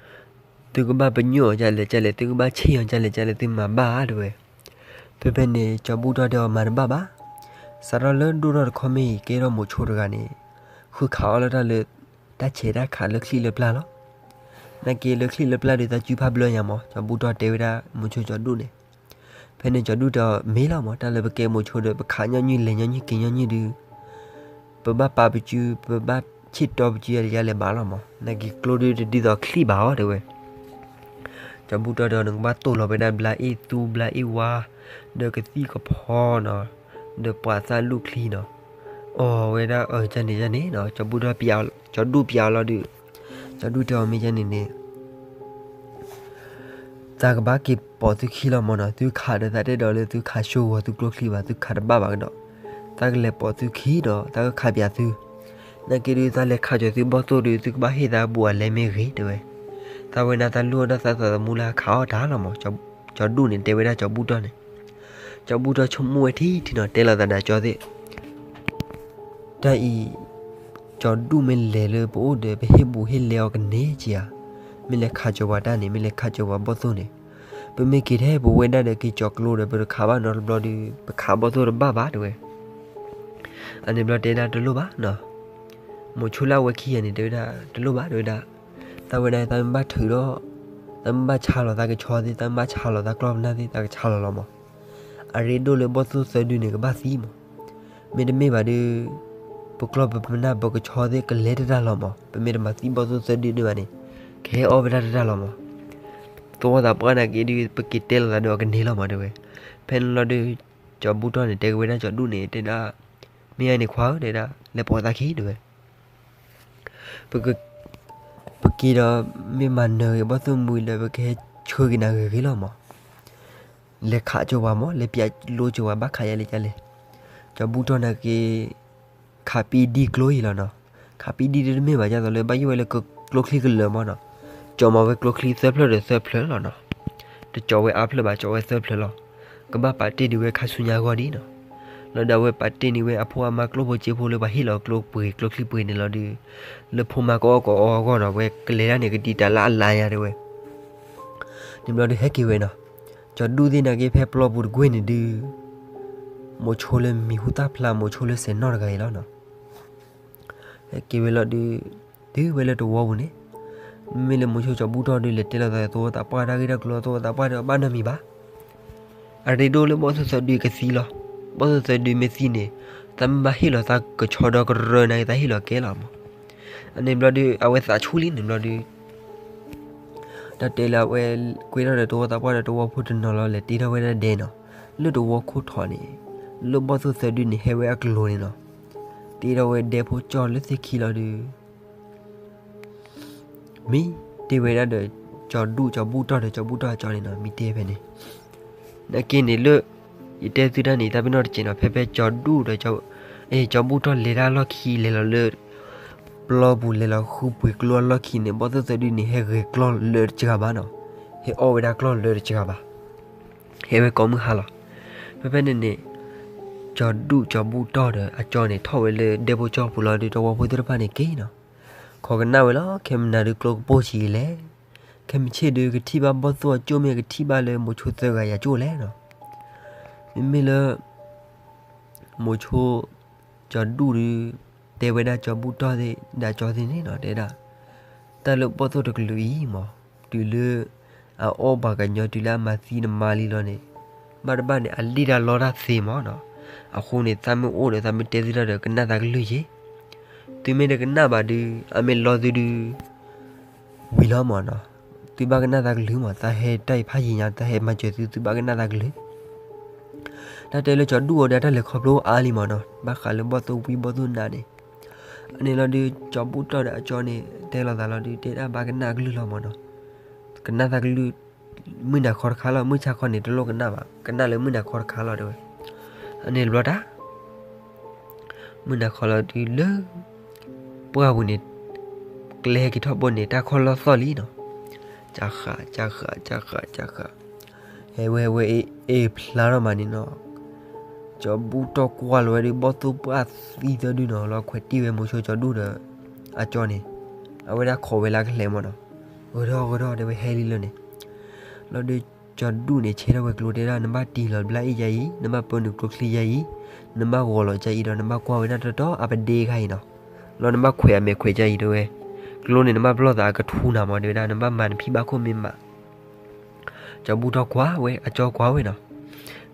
သုကဘၣ်ပညိၣ်အီၤကလဲၣ်ကလဲၣ် သုကဘၣ်ဆ့ၣ်အီၤကလဲၣ်ကလဲၣ် သုမၤဘၣ်ဧါ တဲဝဲ, ဖဲဖဲန့ၣ် ကၠီၤဘူၣ်တီၢ်တဲအီၤ မၤတဘၣ်ဘၣ်, စးထီၣ်လၢဒိၣ်ထီၣ်တခီမ့ၢ်အံၤ ကဲထီၣ်မိၤဆိတဂၤန့ၣ်, ဃုခးအီၣ်လၢတၢ်လၢ, တၢ်ဆဲးတၢ်ခးလၢချံလၢပျၢ်လီၤ, နာ်က့လၢချံလၢပျၢ်ဒုးသးစုဖးဘျၢညါမး ကၠီၤဘူၣ်တီၢ်တဲဝဲဒၣ်မိၤဆိကၠီၤဒူၣ်န့ၣ်, ဖဲန့ၣ်ကၠီၤဒူၣ်တဲအီၤ မ့ၢ်လီၤမး တၢ်လၢပကဲမိၤဆိဒီး ပခးညီနုၢ်လဲၤညီနုၢ်က့ၤညီနုၢ်ဒုး ပဘၣ်ပာ်ပစု ပဘၣ်ဆ့ၣ်တီပစု ယလဲၤဘၣ်လီၤမး နာ်က့ကျိဒုးတဒ်သိးချံဘၣ်အီၤ တဲဝဲ, ကၠီၤဘူၣ်တီၢ်တဲအီၤ နကဘၣ်တိၢ်လီၤဝဲဒၣ်ဘျါအ့ၣ်သူဘျါအ့ၣ်ဝါ, ဒီးကသံၣ်ကဖီနီၤ, ဒီးပှၤသၣ်လူၢ်ချံနီၤ, အီဝဲဒၣ်အကန့ၣ်န့ၣ်နီၤ ကၠီၤဘူၣ်တီၢ်, ကၠီၤဒူၣ်ပျးအီၤလီၤဒုး, ကၠီၤဒူၣ်တဲအီၤ မ့ၢ်ကန့ၣ်န့ၣ် သးကဘၣ်က့ၤပိာ်သုခံလီၤမးနီၤ သုခးဒီးသးတအဲၣ်ဒိးလၢသုခးဆိဂီၤသုကျိချံဘၣ် သုခးတဘၣ်ဘၣ်ကဒီး, သးကလဲၤပိာ်သုခံဒီးသးကခးပၠးသု, နာ်က့ဒုးသးလဲၤခးကၠီၤသုဘီၣ်သိၣ်ဒုး သုကဘၣ်ဟ့ၣ်သးဘူးအလဲမ့ၢ်ဂ့ၤ တဲဝဲ, သးဝဲဒၣ်သးလူၢ်အီၣ်တၢ်သးသမူလၢခးအီၣ်တၢ်လီၤမး, ကၠီၤဒူၣ်န့ၣ် တဲဝဲဒၣ်ကၠီၤဘူၣ်တီၢ်န့ၣ်, ကၠီၤဘူၣ်တီၢ်ဆိကမိၣ်ဝဲထံထံနီၤ တဲလီၤသးဒီးကၠီၤသ့ၣ် တၢ်အံၤ, ကၠီၤဒူၣ်မ့ၢ်လဲၤလၢပအိၣ်ဒီး ပဟ့ၣ်ဘူးဟ့ၣ်လဲအီၤကန့ၢ်က့ၤဧါ, မ့ၢ်လဲၤခးကၠီၤပှၤတၢ်န့ၣ် မ့ၢ်လဲၤခးကၠီၤပှၤဘီၣ်သိၣ်န့ၣ်, ပမ့ၢ်က့ၤထဲပဝဲဒၣ်ဒီးက့ၤကၠီၤကျိဒီး ပတခးဘၣ်နီတဘျီဒီး ပခးဘီၣ်သိၣ်တဘၣ်ဘၣ် တဲဝဲ, အန့ၣ်ဘျီတဲဒၣ်တလိၣ်ဘၣ်နီၤ, မိၤဆိလၢအဝဲခံဂၤန့ၣ် တဲဝဲဒၣ်တလိၣ်ဘၣ် တဲဝဲဒၣ်, သးဝဲဒၣ်သးမ့ၢ်ဘၣ်ထုးဒီး, သးမ့ၢ်ဘၣ်ဆါလီၤသးကဆီသ့ၣ် သးမ့ၢ်ဘၣ်ဆါလီၤသးကျီၢ်ပနၢ်သ့ၣ် သးကဆါလီၤလီၤမး, အရ့ဒိၣ်လၢဘီၣ်သိၣ်သၢဒုန့ၣ်ကဘၣ်သံမး, မ့တမ့ၢ်ဘၣ်ဒီး, ပကျီၢ်ပပနၢ်ပကဆီသ့ၣ်ကလဲၤတတၢ်လီၤမး ပမ့ၢ်တမၤသံဘီၣ်သိၣ်သၢဒုန့ၣ်ဘၣ်န့ၣ်, ကဟဲအီၣ်ဝဲဒၣ်တတၢ်လီၤမး, သဝီသးပှၢ်နာ်က့ဒုး ပက့ၤတဲလီၤသးဒီးအီၤကန့ၢ်လီၤမး တဲဝဲ, ဖဲန့ၣ်လီၤဒုး, ကၠီၤဘူၣ်တီၢ်န့ၣ် တဲကဝဲဒၣ်ကၠီၤဒူၣ်န့ၣ် တဲဒၣ်, မ့ၢ်အန့ၣ်ခွါဧၢ တဲဒၣ် လဲၤပိာ်သးခံ တဲဝဲ ပက့ၤဒီးမ့ၢ်မၤနၢၤဂ့ၤဘီၣ်သိၣ်မူဒီး ပကဟဲဆှၢက့ၤနၤဂ့ၤဂ့ၤလီၤမး, လဲၤခးကၠီၤပှၤမး လဲၤပၠးလိကၠီၤပှၤဘၣ်ခးယါလဲၤကလဲၣ်, ကၠီၤဘူၣ်တီၢ်နာ်က့ ခးပံဒံကျိအံၤလီၤနီၤ, ခးပံဒံဒုးတမ့ၢ်ဘၣ်ဒ်သိးလၢဘၣ်ယိၣ်ဝဲလၢကျိချံကလၢာ်မးနီၤ, ကၠီၤမၤဝဲကျိချံသၢဖျၢၣ်ဒီးသၢဖျၢၣ်လီၤနီၤ, တကၠီၤဝဲအါဖျၢၣ်ဘၣ် ကၠီၤဝဲသၢဖျၢၣ်လီၤ, ကဘၣ်ပာ်တ့ၢ်ဒံးဝဲခါဆူညါအဂီၢ်ဒ်နီၤ, လီၤဒီးအဝဲပာ်တ့ၢ်န့ၢ်ဝဲအဖိအမါကျိၣ်ဖိစ့ဖိလၢပှၤဟ့ၣ်လီၤကျိပှ့ၤကျိချံပှ့ၤန့ၣ်လီၤဒုး, လၢဖိမါကအီၣ်ကအီအဂီၢ်နီၤ ဝဲကလဲၤတၢ်န့ၣ်ကဒံးတၢ်လၢအလါယါတဲဝဲ န့ၣ်ဘျီဒုးဟဲက့ၤဝဲနီၤ, ကၠီၤဒူၣ်သ့ၣ်နာ်က့ဖဲပျီပူၤတကွ့ၢ်န့ၣ်ဒုး, မိၤဆိလၢမံၤဟူသၣ်ဖျါ မိၤဆိလၢစဲးနီၣ်တဂၤအံၤလီၤနီၤ, ဟဲက့ၤဝဲလီၤဒုး, တုၤဝဲလၢတဝီပူၤန့ၣ်, မ့မ့ၢ်လၢမိၤဆိကၠီၤဘူၣ်တီၢ်ဒုး လဲၤတဲလီၤသးသဝီသးပှၢ်တၢ်ဂ့ၢ်တၢ်ကျိၤသဝီသးပှၢ်ဒီးဘၣ်နီတမံၤဘၣ် အရ့ဒိၣ်လၢဘီၣ်သိၣ်သၢဒုကသံလီၤ, ဘီၣ်သိၣ်သၢဒုမ့ၢ်သံန့ၣ်, သးမ့ၢ်ဘၣ်ဟ့ၣ်လီၤသးကဆီဒီကရၢနာ်က့ သးဟ့ၣ်လီၤကဲလီၤမး, အန့ၣ်ဘျီဒုး အဝဲသးဆူၣ်လံန့ၣ်ဘျီဒုး, တၢ်တဲလၢအဝဲကွဲထီၣ်ဒီးသဝီသးပှၢ်ဒီးသဝီဖိတနီၤလီၤ လဲၤတ့ထီၣ်ဝဲဒၣ်ဒဲနီၤ, လၢသဝီခိၣ်ထီၣ်န့ၣ်, လၢဘီၣ်သိၣ်သၢဒုန့ၣ်ဟဲဝဲအကျိၤန့ၣ်နီၤ, တ့ထီၣ်ဝဲဒဲဖိကၠီလၢသ့ၣ်ခံလီၤဒုး မံတ့ၢ်ဝဲဒၣ်ဒီး ကၠီၤဒူၣ်ကၠီၤဘူၣ်တီၢ်ဒီး ကၠီၤဘူၣ်တီၢ်အကၠီန့ၣ်နီၤ မံတ့ၢ်ဖဲန့ၣ်, နာ်က့န့ၣ်လၢ ယတဲသုတၢ်န့ၣ် တၢ်ပ့ၤနီၣ်တက့ၢ်နီၤ ဖဲဖဲကၠီၤဒူၣ်ဒီး ကၠီၤဘူၣ်တီၢ်လဲၤတၢ်လီၢ်ခံ လဲၤလီၤလၢ ပျီပူၤလဲၤလီၤဃုပှ့ၤကျိအလီၢ်ခံန့ၣ် ဘီၣ်သိၣ်သၢဒုန့ၣ် ဟဲဂဲၤကျီၢ်လၢတစှၤဘၣ်နီၤ, ဟဲအီၣ်ဝဲဒၣ်ကျီၢ်လၢတစှၤဘၣ်, ဟဲဝဲကိးမုၢ်ဟါလီၤ, ဖဲဖဲန့ၣ်န့ၣ်, ကၠီၤဒူၣ်ကၠီၤဘူၣ်တီၢ်ဒီးအကၠီန့ၣ် ထီၣ်ဝဲလၢဒဲဖိကၠီပူၤလီၤဒီး သဝီဖိသ့ၣ်တဖၣ်န့ၣ်က့ၤနီၤ ခိးကနၣ်ဝဲလီၤ ခဲမုၢ်နၤဒုးကျိကပိၢ်ဆံးလဲၣ်, ခဲမုၢ်ဆ့ၣ်ဒုးကထံၣ်ဘၣ်ဘီၣ်သိၣ်အကၠိၣ်မ့ၢ်ကထံၣ်ဘၣ်လၢမိၤဆိသၢဂၤယၤကၠိၣ်လဲၣ်နီၤ, မ့မ့ၢ်လၢ မိၤဆိ ကၠီၤဒူၣ်ဒုး တဲဝဲဒၣ်ကၠီဘူၣ်တီၢ်သ့ၣ်ဒီးအကၠီသ့ၣ်န့ၣ်နီၤ တဲဒၣ် တၢ်လၢဘီၣ်သိၣ်တကလုာ်အံၤမး တုၤလၢ အအီၣ်ပှၤကညီတုၤလၢအမၤသံနမါလံလီၤန့ၣ် ဘၣ်တဘၣ်န့ၣ် အလံၣ်တၢ်လီတၢ်သ့မးနီၤ. အဃိန့ၣ် သးမ့ၢ်အိၣ်ဒီးသးမ့ၢ်တဲသုတၢ်ဒီးကနၣ်သးကလုၢ်ယ့ၣ်. သုမ့ၢ်တကနၣ်ဘၣ်ဒုး အမ့ၢ်လီသုဒုး ဝံၤလီၤမးနီၤ. သုဘၣ်ကနၣ်သးကလုၢ်မး သးဟဲတၢ်အံၤဖးယံာ်ညါ သးဟဲမၤစၢၤသု သုဘၣ်ကနၣ်သးကလုၢ်. တၢ်တဲလၢကၠီဒူၣ်အီၤဒီးတၢ်လဲၤခီဖျိအါလံမးနီၤ ဘၣ်ဃးလၢဘီၣ်သိၣ်ဝံဘီၣ်သိၣ်နးန့ၣ်. အန့ၣ်လီၤဒုး ကၠီဘူၣ်တီၢ်ဒီးအကၠီန့ၣ် တဲလိာ်သးလီၤဒုး တဲဒၣ်ဘၣ်ကနၣ်ကလုၢ်လီၤမးနီၤ. ကနၣ်သးကလုၢ် မုၢ်နၤခီတခါလီၤ မုၢ်ဆါခီန့ၣ် တလိၣ်ကနၣ်ဘၣ် ကနၣ်လၢမုၢ်နၤခီတခါလီၤတဲဝဲ. အန့ၣ်တဘျီတၢ် မုၢ်နၤခီလီၤဒုးလၢ ပှၢ်ပူၤန့ၣ် ကျဲဟဲက့ၤထီၣ်ဘိန့ၣ် တၢ်ခီၣ်လီၢ်သီၣ်လံနီၤ. ကၢ်ဃး ကၢ်ဃး ကၢ်ဃး ကၢ်ဃး ဟဲဝဲ ဟဲဝဲ အ့ၣ် ဖျါထီၣ်မးန့ၣ်နီၤ. ကၠီဘူၣ်တီၢ်ကွၢ်လီၤဝဲဒုး ဘီၣ်သိၣ်ပှၢ်သံသၢဒုနီၤ လီၤခွဲးတံၢ်ဝဲမိၤဆိကၠီဒူၣ်ဒီး အကၠီန့ၣ် အဝဲဒၣ်ခိးဝဲလၢကလဲၤမးနီၤ. ဂၢၢ်ထီၣ်ဂၢၢ်ထီၣ်တဲဝဲဟဲလံလၢန့ၣ် လီၤဒုး ကၠီဒူၣ်န့ၣ် ဆဲထီၣ်ဝဲကျိတဲဒၣ် နဘၣ်တံၢ်လီၤဘျါအ့ၣ်ယါအံၤ နဘၣ်ပၢနုာ်ကျိချံယါအံၤ နဘၣ်ဂီၤလီၤကါအံၤဒီး နဘၣ်ကွၢ်ဝဲဒၣ်တီတီအပဒ့ခါအံၤနီၤ. လီၤနဘၣ်ခွဲးအမဲာ်ခွဲးကါအံၤတဲဝဲ ကျိန့ၣ်နဘၣ်ပလီၢ်သးအကထူနၤမး တဲဝဲဒၣ် နဘၣ်မၤနဖံဘၣ်ခိၣ်မ့ၢ်မး ကၠီဘူၣ်ထီၣ်ကွၢ်ဝဲ အကၠီကွၢ်ဝဲနီၤ.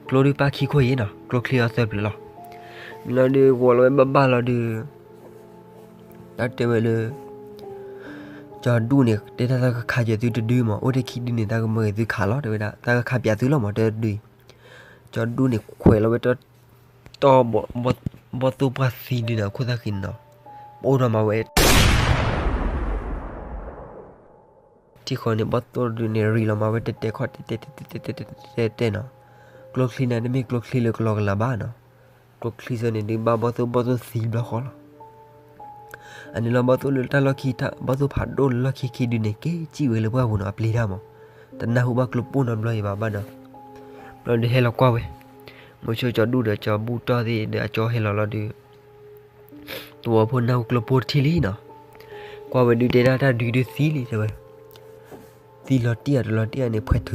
ကျိဒုးပၢ်ခံခိၣ်ယဲနီၤ ကျိချံအီၤသၢပျၢၤလီၤ. လီၤဒုးဂီၤလီၤဝဲဘၣ်ဘၣ်လီၤဒုး တၢ်တဲဝဲလၢ ကၠီဒူၣ်န့ၣ် တဲတၢ်သးကခးကဲသုတဒုမး အိၣ်ထဲခံဒုန့ၣ် သးကမၤဂ့ၤသုခးလီၤ တဲဝဲဒၣ် သးကခးပၠးသုလီၤမး တဲတဒုအံၤ. ကၠီဒူၣ်န့ၣ်ခွဲးလီၤဝဲတတီ ဘီၣ်သိၣ်ပှၢ်သံဒုန့ၣ် အခိၣ်သၣ်ဃံန့ၣ်နီၤ အိၣ်ဒီးမၤဝဲ ထံၣ်ဃီန့ၣ် ဘီၣ်သိၣ်ဒုန့ၣ် ရံးလီၤမၤဝဲတဲတဲခီၣ်တဲတဲတဲတဲတဲတဲတဲနီၤ. ကျိချံန့ၣ် တမ့ၢ်ကျိချံလၢကလီကလီဘၣ်နီၤ. ကျိချံသၢန့ၣ်ဒုးဘၣ်ဘီၣ်သိၣ် ဘီၣ်သိၣ်သံဘျီဃီလီၤ. အန့ၣ်လီၤဘီၣ်သိၣ်လၢတၢ်လီၢ်ခံ ဘီၣ်သိၣ်ဖးဒိၣ်လၢလီၢ်ခံခံဒုန့ၣ် က့ၤစံၣ်ဝဲလၢပှၢ်ပူၤနီၤ အပျံၤတၢ်မး တနၢ်ဟူဘၣ်ကျိပိၢ်နီတဘျီအံၤဘၣ်ဘၣ်ဒီး ဘျီဒုးဟဲလီၤကွၢ်ဝဲ မိၤဆိကၠီဒူၣ်ဒီးကၠီဘူၣ်တီၢ်သ့ၣ်ဒီးအကၠီဟဲလီၤလီၤဒုး သဝီဖိနၢ်ဟူကျိပိၢ်တထံၣ်လံနီၤ. ကွၢ်ဝဲဒုးတဲဒၣ်တၢ်ဒုးဒုးသံလံတဲဝဲ သံလီၤတံၢ်အတလီၤတံၢ်အန့ၣ် ဖှဲးထုးထီၣ်အသးန့ၣ်တဲဝဲ. အ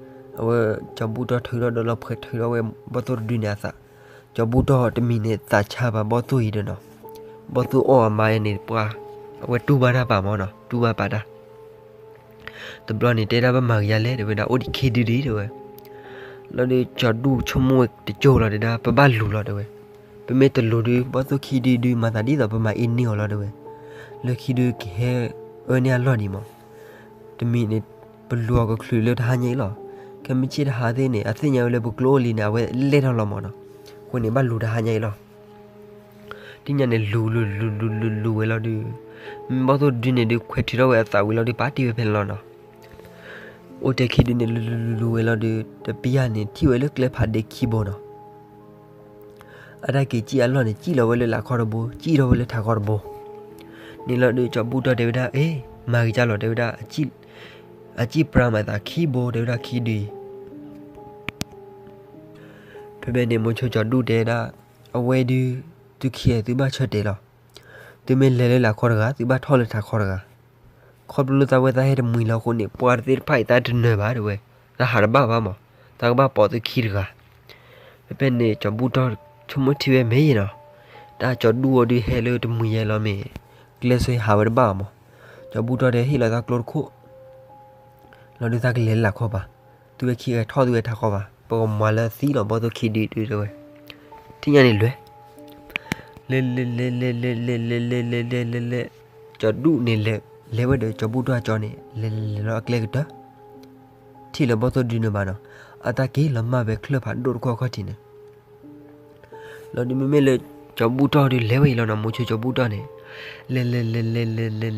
ဝဲကၠီဘူၣ်တီၢ်ထုးထီၣ်ဒီးလီၤဖှဲးထုးထီၣ်ဝဲဘီၣ်သိၣ်တဒုန့ၣ်အသး. ကၠီဘူၣ်တီၢ်တမံၤန့ၣ်သးဆါဘၣ်ဘီၣ်သိၣ်အံၤဒီးနီၤ. ဘီၣ်သိၣ်အီၣ်အမါန့ၣ်ပှၤ အဝဲတူၢ်ဘၣ်တၢ်ပာ်မးနီၤ တူၢ်ဘၣ်ပာ်တၢ် တဘျီန့ၣ်တဲဒၣ်ဘၣ်မၤကယၤလဲၣ်တဲဝဲဒၣ် အိၣ်ဒံးခံဒုဒံးတဲဝဲ. လီၤဒုးကၠီဒူၣ်ဆိကမိၣ်ဝဲတကၠိၢ်လီၤတဲဒၣ် ပဘၣ်လူၤလီၤတဲဝဲ. ပမ့ၢ်တလူၤဒုး ဘီၣ်သိၣ်ခံဒုဒုးမၤသးဒ်သိးပမၤအ့န့ၢ်အီၤလီၤတဲဝဲ. လၢခံဒုးကဟဲအၢန့ၢ်အလီၢ်ဒံးမး. တမံၤန့ၣ် ပလူၤအီၤကချုးလၢတဟါညါအံၤလီၤ. ခဲမုၢ်ဆ့ၣ်တဟါသ့ၣ်န့ၣ် အသ့ၣ်ညါဝဲလၢပကျိအိၣ်လံန့ၣ် အဝဲလဲၢ်ထီၣ်လီၤမးနီၤ. အဃိန့ၣ် ဘၣ်လူၤတဟါညါအံၤလီၤ. ထံၣ်ညါန့ၣ်လူၤလူၤလူၤလူၤလူၤလူၤဝဲလီၤဒုး ဘီၣ်သိၣ်တဒုန့ၣ်ဒုး ခွဲးထုးထီၣ်ဝဲအသးဝံၤလီၤဒုး ပာ်တ့ၢ်ဝဲဖဲန့ၣ်လီၤနီၤ. အိၣ်တဲခံဒုန့ၣ်လူၤလူၤလူၤလူၤဝဲလီၤဒုး တပံၤယၤန့ၣ် ထံၣ်ဝဲလၢကျဲဖးဒ့ခံဘိနီၤ. အတၢ်က့ၤစံၣ်အလီၢ်န့ၣ် စံၣ်လီၤဝဲလၢလာ်ခီတဘိ စံၣ်ထီၣ်ဝဲလၢထးခီတဘိ န့ၣ်လီၤဒုး ကၠီဘူၣ်တီၢ်တဲဝဲဒၣ် အ့ မၤက့ၤကၢ်လီၤတဲဝဲဒၣ် အစံၣ်ပြၢမၤသးခံဘိတဲဝဲဒၣ်ခံဒုအံၤ ဖဲဖဲန့ၣ် မိၤဆိကၠီဒူၣ်တဲဒၣ် အဝဲဒုး သုခံဂၤသုဘၣ်ဆၢတဲာ်လီၤ. သုမ့ၢ်လဲၤလၢလာ်ခီတဂၤ သုဘၣ်ထီၣ်လၢထးခီတဂၤ. ခီဖျိလၢသးဝဲသးဟဲတမှံၤလီၤအဃိန့ၣ် ပှၤသ့ၣ်တဖၣ်အံၤသးတနၢၤဘၣ်တဲဝဲ. သးဟးတဘၣ်ဘၣ်မး သးကဘၣ်ပိာ်သုခံတဂၤ. ဖဲဖဲန့ၣ် ကၠီဘူၣ်တီၢ်ဆိကမိၣ်ထံဝဲမ့ၢ်ယဲနီၤ. တၢ်ကၠီဒူၣ်အီၤဒုးဟဲလၢတမှံၤယဲလီၤမ့ၢ် ကျဲဆိဟးဝဲတဘၣ်မး. ကၠီဘူၣ်တီၢ်တဲဟ့ၣ်လီၤသးကျိတခိၣ် လီၤဒုးသးကလဲၤလၢလာ်ခီဘၣ်. သုဝဲခံဂၤထီၣ်သုဝဲထးခီဘၣ်. ပကမၤလၢသံလီၤဘီၣ်သိၣ်ခံဒုဒုတဲဝဲ. ထံၣ်ညါန့ၣ်လဲၤ လဲၤလဲၤလဲၤလဲၤလဲၤလဲၤလဲၤလဲၤလဲၤလဲၤလဲၤလဲၤ ကၠီဒူၣ်န့ၣ်လဲၤ လဲၤဝဲဒီးကၠီဘူၣ်တီၢ်ကၠီန့ၣ် လဲၤလဲၤလီၤအကျဲကတၢၢ် ထံၣ်လၢဘီၣ်သိၣ်ဒုန့ၣ်ဘၣ်နီၤ. အတၢ်က့ၤလီၤမၢ်ဝဲချၢၣ်ဖးဒိၣ်တခိၣ်အခီၣ်ထံးန့ၣ် လီၤဒုးမ့မ့ၢ်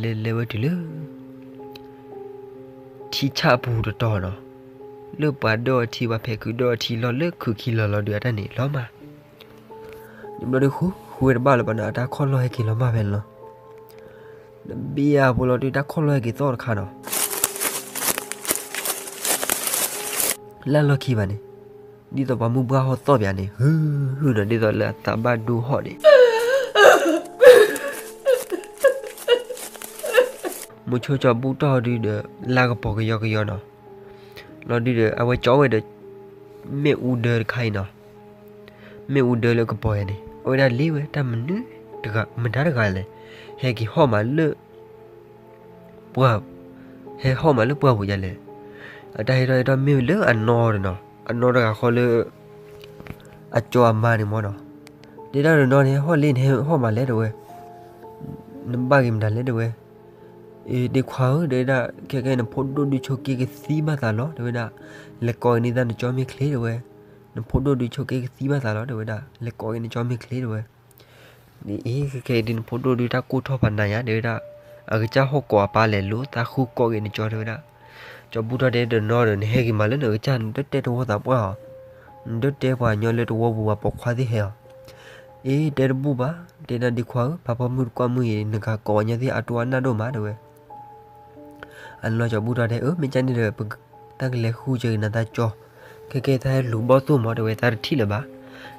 လၢ ကၠီဘူၣ်တီၢ်ဒုးလဲၤဝဲအံၤလီၤနီၤ မိၤဆိကၠီဘူၣ်တီၢ်န့ၣ် လဲၤလဲၤလဲၤလဲၤလဲၤလဲၤလဲၤလဲၤဝဲတုၤလၢ ထံဆၣ်ပူၤတတီၤနီၤ, လၢပှၤဒိၣ်အထံ ပှၤဖဲးခုဒိၣ်အထံလီၤ လၢခုးခံလီၤလီၤဒုးအတၢ်န့ၣ်လီၤမၢ်. တဘျီဒုးဃုဝဲတဘၣ်လၢၤဘၣ်နီၤ အတၢ်ခီၣ်လီၢ်ဟဲက့ၤလီၤမၢ်ဖဲန့ၣ်လီၤ. တဘ့ၣ်အဖိလီၤဒုး တၢ်ခီၣ်လီၢ်ဟဲက့ၤသီၣ်တခါနီၤ လၢလီၢ်ခံဘၣ်န့ၣ်, ဒ်သိးပှၤမုၢ်ပှၢ်ဟီၣ်သီၣ်ပၠးန့ၣ် ဟုဟုနီၤ ဒ်သိးလၢအသးဘၣ်ဒိဟီၣ်န့ၣ်, မိၤဆိကၠီဘူၣ်တီၢ်ဒုးဒီး လါကပီၤကယီကယီနီၤ, လီၤဒုးဒီး အဝဲကၠီဝဲဒီး မ့ၣ်အူဒၢတခါအံၤနီၤ, မ့ၣ်အူဒၢလၢကပီၤယၤန့ၣ် အဝဲဒၣ်လ့ဝဲတၢ်မနုၤ မတၤတဂၤလဲၣ်, ဟဲက့ၤဟီၣ်မးလၢ ပှၢ်, ဟဲဟီၣ်မးလၢပှၢ်ပူၤဒ်လဲၣ်. အတၢ်ဟဲထီၣ်ဟဲထီၣ်မ့ၢ်လၢအနီၢ်ဒီးနီၤ, အနီၢ်တဂၤဃီလၢ အကၠီအမါန့ၣ်မၢ်နီၤ. တဲဒၣ်ဒီးနီၢ်န့ၣ် ဟဲဟီၣ်လံ နဟဲဟီၣ်မးလဲၣ်တဲဝဲ, နဘၣ်ဂ့ၤမတၤလဲၣ်တဲဝဲ. အ့ ဒ့ခွါဧၢ တဲဝဲဒၣ် ခဲကဲနဖိဒိၣ်ဒုးဆိးက့ကသံဘၣ်သးလီၤ တဲဝဲဒၣ်, လဲၤကိးက့ၤန့ၢ်သးနကၠီမ့ၢ်ချ့တဲဝဲ, နဖိဒိၣ်ဒုးဆိးက့ကသံဘၣ်သးလီၤ တဲဝဲဒၣ်, လဲၤကိးက့ၤနကၠီမ့ၢ်ချ့တဲဝဲ. အ့ ခဲကဲဒုးနဖိဒိၣ်ဒုးတၢ်ကိၢ်ထီၣ်ဖးနးညါ တဲဝဲဒၣ်, အကစၢ်ဟီၣ်ကိးအပၢ်လဲၤလိာ်သးဃုကိးက့ၤနကၠီတဲဝဲဒၣ်. ကၠီဘူၣ်ထီၣ်တဲဒီးနီၢ်ဒီး နဟဲက့ၤမးလၢနကစၢ် နတတဲတဝီသးပှၢ်အီၤ, နတတဲပှၤကညီလၢတဝီပူၤဘၣ်ပိာ်ခွါသ့ၣ်ဟဲအီၤ. အ့ တဲတဘူၣ်ဘၣ်, တဲဒၣ်ဒ့ခွါဧၢ ဖးဖီမုၢ်တကွၢ်မုၢ်အံၤ နဂၤကိးပှၤကညီသ့ၣ်အတိၢ်အနၢ်ဒိၣ်မးတဲဝဲ. အလီၢ်ကၠီဘူၣ်ထီၣ်တဲ အၢ မ့ၢ်ကၢ်န့ၣ်ဒီး တၢ်ကလဲၤဃုက့ၤကနၤသးကၠီ, ခဲကဲသးဟဲလူၤဘီၣ်သိၣ်မးတဲဝဲ သးတထံၣ်လၢၤဘၣ်,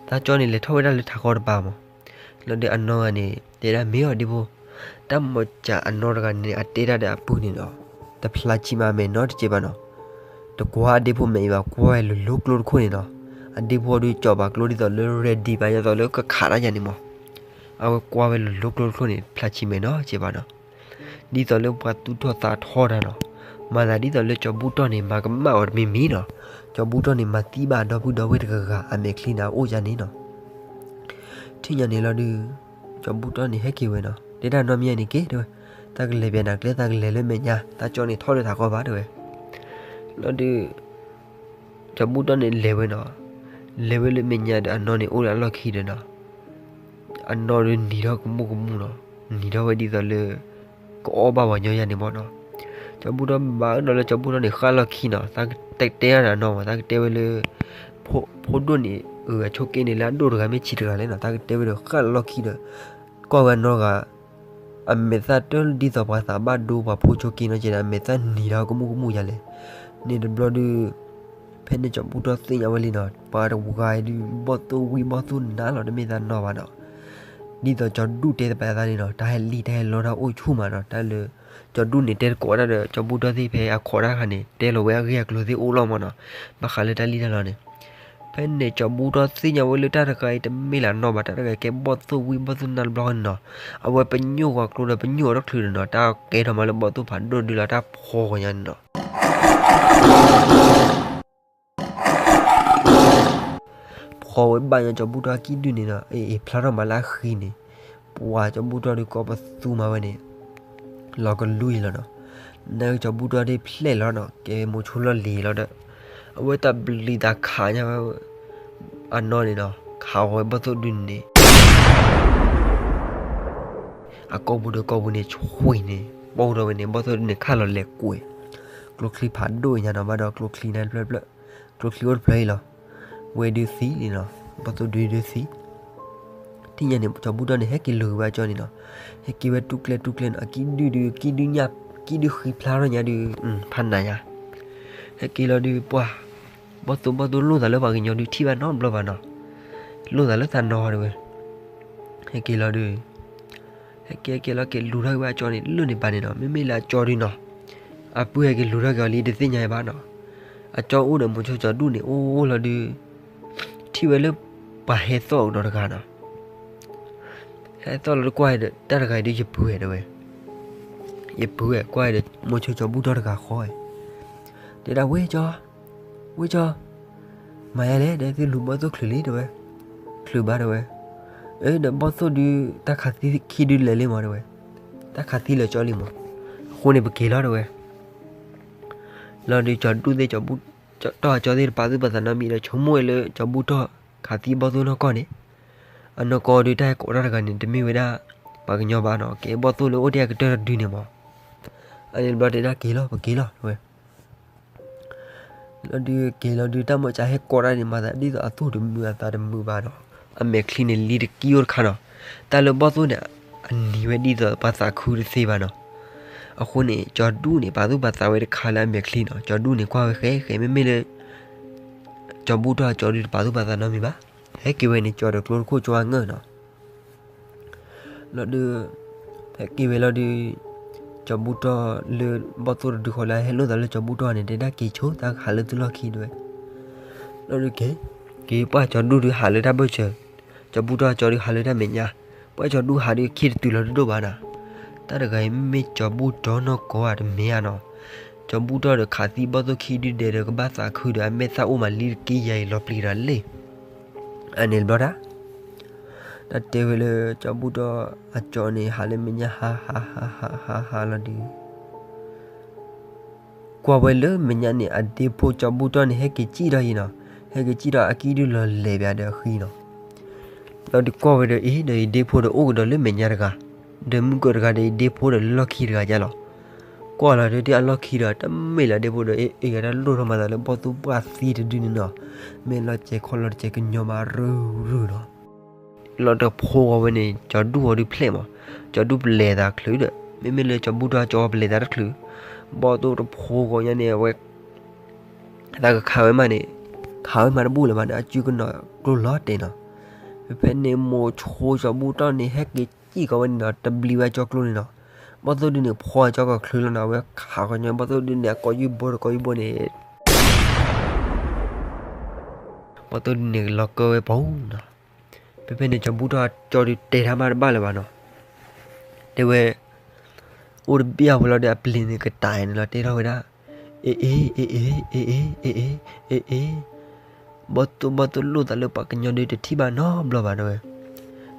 သးကၠီန့ၣ်လဲၤထီၣ်ဝဲဒၣ်လၢထးခီတပၤမး. လီၤဒီးအနီၢ်ဂၤန့ၣ် တဲဒၣ်မ့ၢ်အီၤဒ့ဖိ, တၢ်မိၢ်ကၢအနီၢ်တဂၤန့ၣ် အတဲဒၣ်ဒီးအပုၢ်န့ၣ်ဒီး တဖျါဆံးမးမဲာ်နီတစဲးဘၣ်နီၤ. တကွၢ်အဒ့ဖိမဲာ်အံၤဘၣ် ကွၢ်ဝဲလိၤလိၤကျိတခိၣ်န့ၣ်နီၤ. အဒ့ဖိအဒုးကၠီၤပာ်ကျိဒ်သိးလၢ ready ဘၣ် ဒ်သိးလၢကခးတၢ်ယၤန့ၣ်မး. အဝဲကွၢ်ဝဲလိၤလိၤကျိတခိၣ်န့ၣ် တဖျါဆံးမဲာ်နီတစဲးဘၣ်နီၤ. ဒ်သိးလၢပှၤသူၣ်ထီၣ်သးထီတၢ်နီၤ. မၤသးဒ်သိးလၢကၠီဘူၣ်ထီၣ်န့ၣ် မၤကမၣ်အီၤတမံၤမံၤနီၤ. ကၠီဘူၣ်ထီၣ်န့ၣ် မၤသံဘၣ်ဒီပုၢ်ဒီဝဲၢ်တဂၤဂၤ အမဲာ်ချံန့ၣ် အအိၣ်ယၤန့ၣ်နီၤ. ထံၣ်ညါန့ၣ်လီၤဒုး ကၠီဘူၣ်ထီၣ်န့ၣ်ဟဲက့ၤဝဲနီၤ. တဲဒၣ်နီၢ်မ့ၢ်န့ၣ်က့ၤတဲဝဲ, တၢ်ကလဲၤပၠးနၤကျဲ သးကလဲၤလၢမဲာ်ညါ, သးကၠီန့ၣ်ထီၣ်လၢထးခီဘၣ်တဲဝဲ. လီၤဒုး ကၠီဘူၣ်တီၢ်န့ၣ်လဲၤဝဲနီၤ, လဲၤဝဲလၢမဲာ်ညါဒီးအနီၢ်န့ၣ်အိၣ်လၢအလီၢ်ခံဒီးနီၤ, အနီၢ်ဒုးနံၤထီၣ်ကမူၣ်ကမူၣ်နီၤ, နံၤထီၣ်ဝဲဒ်သိးလၢ ကအီၣ်ဘၣ်ပှၤညီယၤန့ၣ်မးနီၤ. ကၠီဘူၣ်တီၢ်ဘၣ်အၢနီၤလၢကၠီဘူၣ်တီၢ်န့ၣ်ဃၣ်လီၢ်ခံနီၤ, တၢ်ကတဲတဲဒၣ်ဒီးအနီၢ်မး, တၢ်ကတဲဝဲလၢ ဖိဒိၣ်န့ၣ် အဆိက့န့ၣ်လၢအဒိၣ်တဂၤမ့ၢ်ဆံးတဂၤလဲၣ်နီၤ, တၢ်ကတဲဝဲဒီးဃၣ်လီၢ်ခံဒီး ကွၢ်ဝဲအနီၢ်ဂၤ အမဲာ်သၣ်တဒ်သိးပှၤသးဘၣ်ဒိပှၤဖိဆိက့နီၤကဲဒီး အမဲာ်သၣ်နံၤထီၣ်ကမူၣ်ကမူၣ်ယၤလဲၣ်. န့ၣ်တဘျီဒုး ဖဲန့ၣ်ကၠီဘူၣ်တီၢ်သ့ၣ်ညါဝဲလံနီၤ, ပှၤတဂၤအံၤဒုး ဘီၣ်သိၣ်ဝံၣ်ဘီၣ်သိၣ်နးလီၤ တမ့ၢ်သးနီၢ်ဘၣ်နီၤ. ဒ်သိးကၠီဒူၣ်တဲတပာ်သးန့ၣ်နီၤ, တၢ်ဟဲလံတၢ်ဟဲလီတၢ်အိၣ်ဆူၣ်မးနီၤ, တၢ်လၢ ကၠီဒူၣ်န့ၣ်တဲတကိးဒၣ်ဒီး ကၠီဘူၣ်တီၢ်သ့ၣ်ဖဲအခိးတၢ်တခါန့ၣ် တဲလီၤဝဲအဂ့ၢ်အကျိၤသ့ၣ်အိၣ်လီၤမးနီၤ, ဘၣ်ဃးလၢတၢ်လံၣ်တၢ်လီန့ၣ်. ဖဲန့ၣ်ကၠီဘူၣ်တီၢ်သ့ၣ်ညါဝဲလၢတၢ်တဂၤအံၤတမ့ၢ်လၢအနီၢ်ဘၣ်, တၢ်တဂၤအံၤကဲဘီၣ်သိၣ်ဝံၣ်ဘီၣ်သိၣ်နးတဘျီဃီန့ၣ်နီၤ, အဝဲပညိၣ်ဝဲကျိဒီးပညိၣ်အီၤတချုးန့ၣ်နီၤ, တၢ်ကဲထီၣ်မးလၢဘီၣ်သိၣ်ဖးဒိၣ်ဒုလီၤ တၢ်ဖီဝဲညါန့ၣ်နီၤ. ဖီဝဲဘၣ်ညါကၠီဘူၣ်တီၢ်အကံၣ်ဒုၣ်န့ၣ်နီၤ, အ့ၣ် ဖျါထီၣ်မးလၢအဃံန့ၣ်, ပှၤကၠီဘူၣ်တီၢ်ဒုးကိးပသူမးဝဲန့ၣ် လီၤကလူအံၤလီၤနီၤ. နကၠီဘူၣ်တီၢ်ဒုးဖျဲၣ်လီၤနီၤ, ကဲမိၤဆိလီၢ်လံၤလီၤဒီး အဝဲတၢ်ဘျံးတၢ်ခးညါဝဲ အနီၢ်န့ၣ်နီၤ, ခးဝဲဘီၣ်သိၣ်ဒုန့ၣ် အကိာ်ပူၤဒီးကိာ်ပူၤန့ၣ် ဆွံၣ်န့ၣ် ပိၢ်ဒီးဝဲန့ၣ် ဘီၣ်သိၣ်ဒုန့ၣ် ခးလီၤလဲၤကွံာ်, ကျိချံဖးဒိၣ်ညါနီၤ, ဘၣ်ဒီးကျိချံန့ၣ်တဖျၢၣ်ဖျၢၣ်, ကျိချံအိၣ်တဖျၢၣ်အံၤလီၤ. ဝဲဒုးသံလံနီၤ, ဘီၣ်သိၣ်ဒုဒုးသံ ထံၣ်ညါန့ၣ် ကၠီဘူၣ်တီၢ်န့ၣ် ဟဲက့ၤလူၤက့ၤဝဲအကၠီန့ၣ်နီၤ, ဟဲက့ၤဝဲတူၢ်ကျဲတူၢ်ကျဲနီၤ, အကံၣ်ဒုၣ်ဒုး ကံၣ်ဒုၣ်ညၣ် ကံၣ်ဒုၣ်ဃံဖျါထီၣ်ညါဒုး ဖးနးညါ, ဟဲက့ၤလီၤဒုးပှၢ်, ဘီၣ်သိၣ်ဘီၣ်သိၣ်လိၣ်သးလၢပှၤကညီဒုးထံၣ်ဘၣ်နီတဘျီဘၣ်နီၤ, လိၣ်သးလၢသးနီၤတဲဝဲ, ဟဲက့ၤလီၤဒုး ဟဲက့ၤဟဲက့ၤလီၤက့ၤလူၤထီၣ်က့ၤဝဲအကၠီန့ၣ် လၢန့ၣ်ပၤန့ၣ်နီၤ, မ့မ့ၢ်လၢအကၠီဒုးနီၤ, အပုၢ်ဟဲက့ၤလူၤထီၣ်က့ၤအီၤလံတသ့ၣ်ညါဘၣ်နီၤ, အကၠီအိၣ်ဒီးမိၤဆိကၠီဒူၣ်န့ၣ် အိၣ်လီၤဒုး ထံၣ်ဝဲလၢပှၤဟဲသီၣ်ကဒီးတဂၤနီၤ, ဟဲသီၣ်လီၤတကွၢ်ဒီး တၢ်တဂၤအံၤဒုးယပုၢ်ဝဲတဲဝဲ, ယပုၢ်ဝဲကွၢ်ဒီး မိၤဆိကၠီဘူၣ်တီၢ်တဂၤဃီဝဲ, တဲဒၣ်ဝဲကၠီ ဝဲကၠီ, မၤယါလဲၣ် ဒီးသုလူၤဘီၣ်သိၣ်ချုးလံတဲဝဲ, ချုးဘၣ်တဲဝဲ, အၢ ဒီးဘီၣ်သိၣ်ဒုး တၢ်ခးသံခံဒုးလဲၤလံမးတဲဝဲ, တၢ်ခးသံလၢာ်ကၠီလံမး, အဃိန့ၣ်ပက့ၤလီၤတဲဝဲ, လီၤဒုးကၠီဒူၣ်သ့ၣ် ကၠီဘူၣ်တီၢ်အကၠီသ့ၣ်တပာ်သူၣ်ပာ်သးနီတမံၤဒီး ဆိကမိၣ်ဝဲလၢကၠီဘူၣ်တီၢ်ခးသံဘီၣ်သိၣ်နီၢ်ကီၢ်န့ၣ်, အနီၢ်ကီၢ်ဒုးတၢ်ဟဲကိးတၢ်တဂၤန့ၣ် တမ့ၢ်ဝဲဒၣ် ပှၤကညီဘၣ်နီၤ, ကဲဘီၣ်သိၣ်လၢအိၣ်ထဲအကတၢၢ်တဒုန့ၣ်မး, အန့ၣ်တဘျီတဲဒၣ်က့ၤလီၤ ပက့ၤလီၤတဲဝဲ လီၤဒုးက့ၤလီၤဒုး တၢ်မိၢ်ကၠီဟဲကိးတၢ်န့ၣ် မၤသးဒ်သိးအသူၣ်တမုာ်အသးတမုာ်ဘၣ်ဒီး အမဲာ်ချံန့ၣ်လံတကံၢ်အိၣ်တခါနီၤ, တၢ်လၢဘီၣ်သိၣ်န့ၣ် အနံၤဝဲဒ်သိးပှၤသးခုတသ့ဘၣ်နီၤ, အဃိန့ၣ် ကၠီဒူၣ်န့ၣ် ပာ်သူၣ်ပာ်သးဝဲတခါလၢအမဲာ်ချံနီၤ, ကၠီဒူၣ်န့ၣ် ကွၢ်ဝဲဃဲဃဲ မ့မ့ၢ်လၢ ကၠီဘူၣ်တီၢ်အကၠီဒုးတပာ်သူၣ်ပာ်သးနီတမံၤဘၣ်, ဟဲက့ၤဝဲန့ၣ် ကၠီဒီးကျိတခိၣ်ကၠီအငၢၢ်နီၤ လီၤဒုး ဟဲက့ၤဝဲလီၤဒုး ကၠီဘူၣ်တီၢ်လၢဘီၣ်သိၣ်တဒုဃီလၢဟဲလိၣ်သးလၢကၠီဘူၣ်တီၢ်န့ၣ် တဲဒၣ်က့ၤဆိ တၢ်ဟးလၢသုလီၢ်ခံတဲဝဲ, လီၤဒုးက့ၤ က့ၤပှၢ်ကၠီဒူၣ်ဒုးဟးလၢတၢ်ဘၢၣ်စၢၤ, ကၠီဘူၣ်တီၢ်ကၠီဒုးဟးလၢတၢ်မဲာ်ညါ, ပှၢ်ကၠီၤဒူၣ်ဟးဒုးခ့တတုၤလီၤတဒိၣ်ဘၣ်နီၤ. တၢ်တဂၤအံၤမ့ၢ်ကၠီၤဘူၣ်တီနီၢ်ကီၢ်ဧါတမ့ၢ်ဧါနီၤ. ကၠီၤဘူၣ်တီဒီးခးသံဘီၣ်သိၣ်ခံဒုဒဲးဒီးကဘၣ်သးခုဒီး အမဲာ်သၣ်အိၣ်မးလံတက့ၢ်ယၤအံၤလီၤပျံၤဒီးလံ အန့ၣ်တဘျီတၢ် တၢ်တဲဝဲလၢကၠီၤဘူၣ်တီအကၠီၤန့ၣ် ဟးလၢမဲာ်ညါဟးဟးဟးဟးဟးဟးလီၤဒုး ကွၢ်ဝဲလၢမဲာ်ညါန့ၣ် အဒ့ဖိကၠီၤဘူၣ်တီန့ၣ် ဟဲက့ၤစံၣ်ထီၣ်အံၤနီၤ, ဟဲက့ၤစံၣ်ထီၣ်အကံၣ်ဒုလီၤလဲၤဘၣ်ဒီးအဃံနီၤ. လီၤဒုးကွၢ်ဝဲဒီးအ့ၣ်ဒီး ယဒ့ဖိဒီးအိၣ်ကဒီးလၢမဲာ်ညါတဂၤ, ဒီးမုၢ်ကီၢ်တဂၤဒီးယဒ့ဖိဒီးလၢလီၢ်ခံတဂၤယါလီၤ. ကွၢ်လီၤဒုးတ့ၢ်အလီၢ်ခံဒီး တမ့ၢ်လၢဒ့ဖိဒီးအ့ၣ် အ့ၣ်ဂၤတၢ်လိၣ်ထီၣ်မၤသးလၢဘီၣ်သိၣ်ပှၢ်သံတဒုန့ၣ်နီၤ, မ့ၢ်လီၤစဲးခီလီၤတစဲးကညီၤမးရုၢ်ရုၢ်နီၤ. လီၤတဖိဂီၤဝဲန့ၣ် ကၠီၤဒူၣ်အီၤဒုးဖျဲၣ်မး, ကၠီၤဒူၣ်ပလဲၤသးချုးဒီး မ့မ့ၢ်လၢကၠီၤဘူၣ်တီကၠီၤအီၤပလဲၤသးတချုး, ဘီၣ်သိၣ်တဖိဂီၤညါန့ၣ် အဝဲ သးကခးဝဲမးန့ၣ်, ခးဝဲမးတဘူၣ်လၢၤဘၣ်ဒီး အစုကနီၤကျိလီၤတဲာ်နီၤ. ဖဲဖဲန့ၣ်မိၤဆိကၠီၤဘူၣ်တီန့ၣ် ဟဲက့ၤစံၣ်ကီးဝဲန့ၣ်နီၤ, တဘျံးဝဲကၠီကျိန့ၣ်နီၤ. ဘီၣ်သိၣ်ဒုန့ၣ် ဖီကၠီကီၢ်ချုးလီၤနီၤ, အဝဲခးကညီၤဘီၣ်သိၣ်ဒုန့ၣ် အကိးယုၢ်ဘိဒီးကိးယုၢ်ဘိန့ၣ် ဘီၣ်သိၣ်ဒုန့ၣ်လီၤကၢဝဲပူၤနီၤ. ဖဲဖဲန့ၣ် ကၠီၤဘူၣ်တီကၠီၤဒုးတဲတၢ်မးတဘၣ်လၢၤဘၣ်နီၤ. တဲဝဲ အိၣ်တဘ့ၣ်အဝဲလီၤဒီး အပျ့ၤန့ၣ်ကတၢၢ်န့ၣ်လီၤ တဲထီၣ်ဝဲဒၣ်, အ့ၣ်အ့ၣ် အ့ၣ်အ့ၣ် အ့ၣ်အ့ၣ် အ့ၣ်အ့ၣ်, ဘီၣ်သိၣ်ဘီၣ်သိၣ်လိၣ်သးလၢပှၤကညီဒုးတထံၣ်ဘၣ်နီတဘျီဘၣ်တဲဝဲ.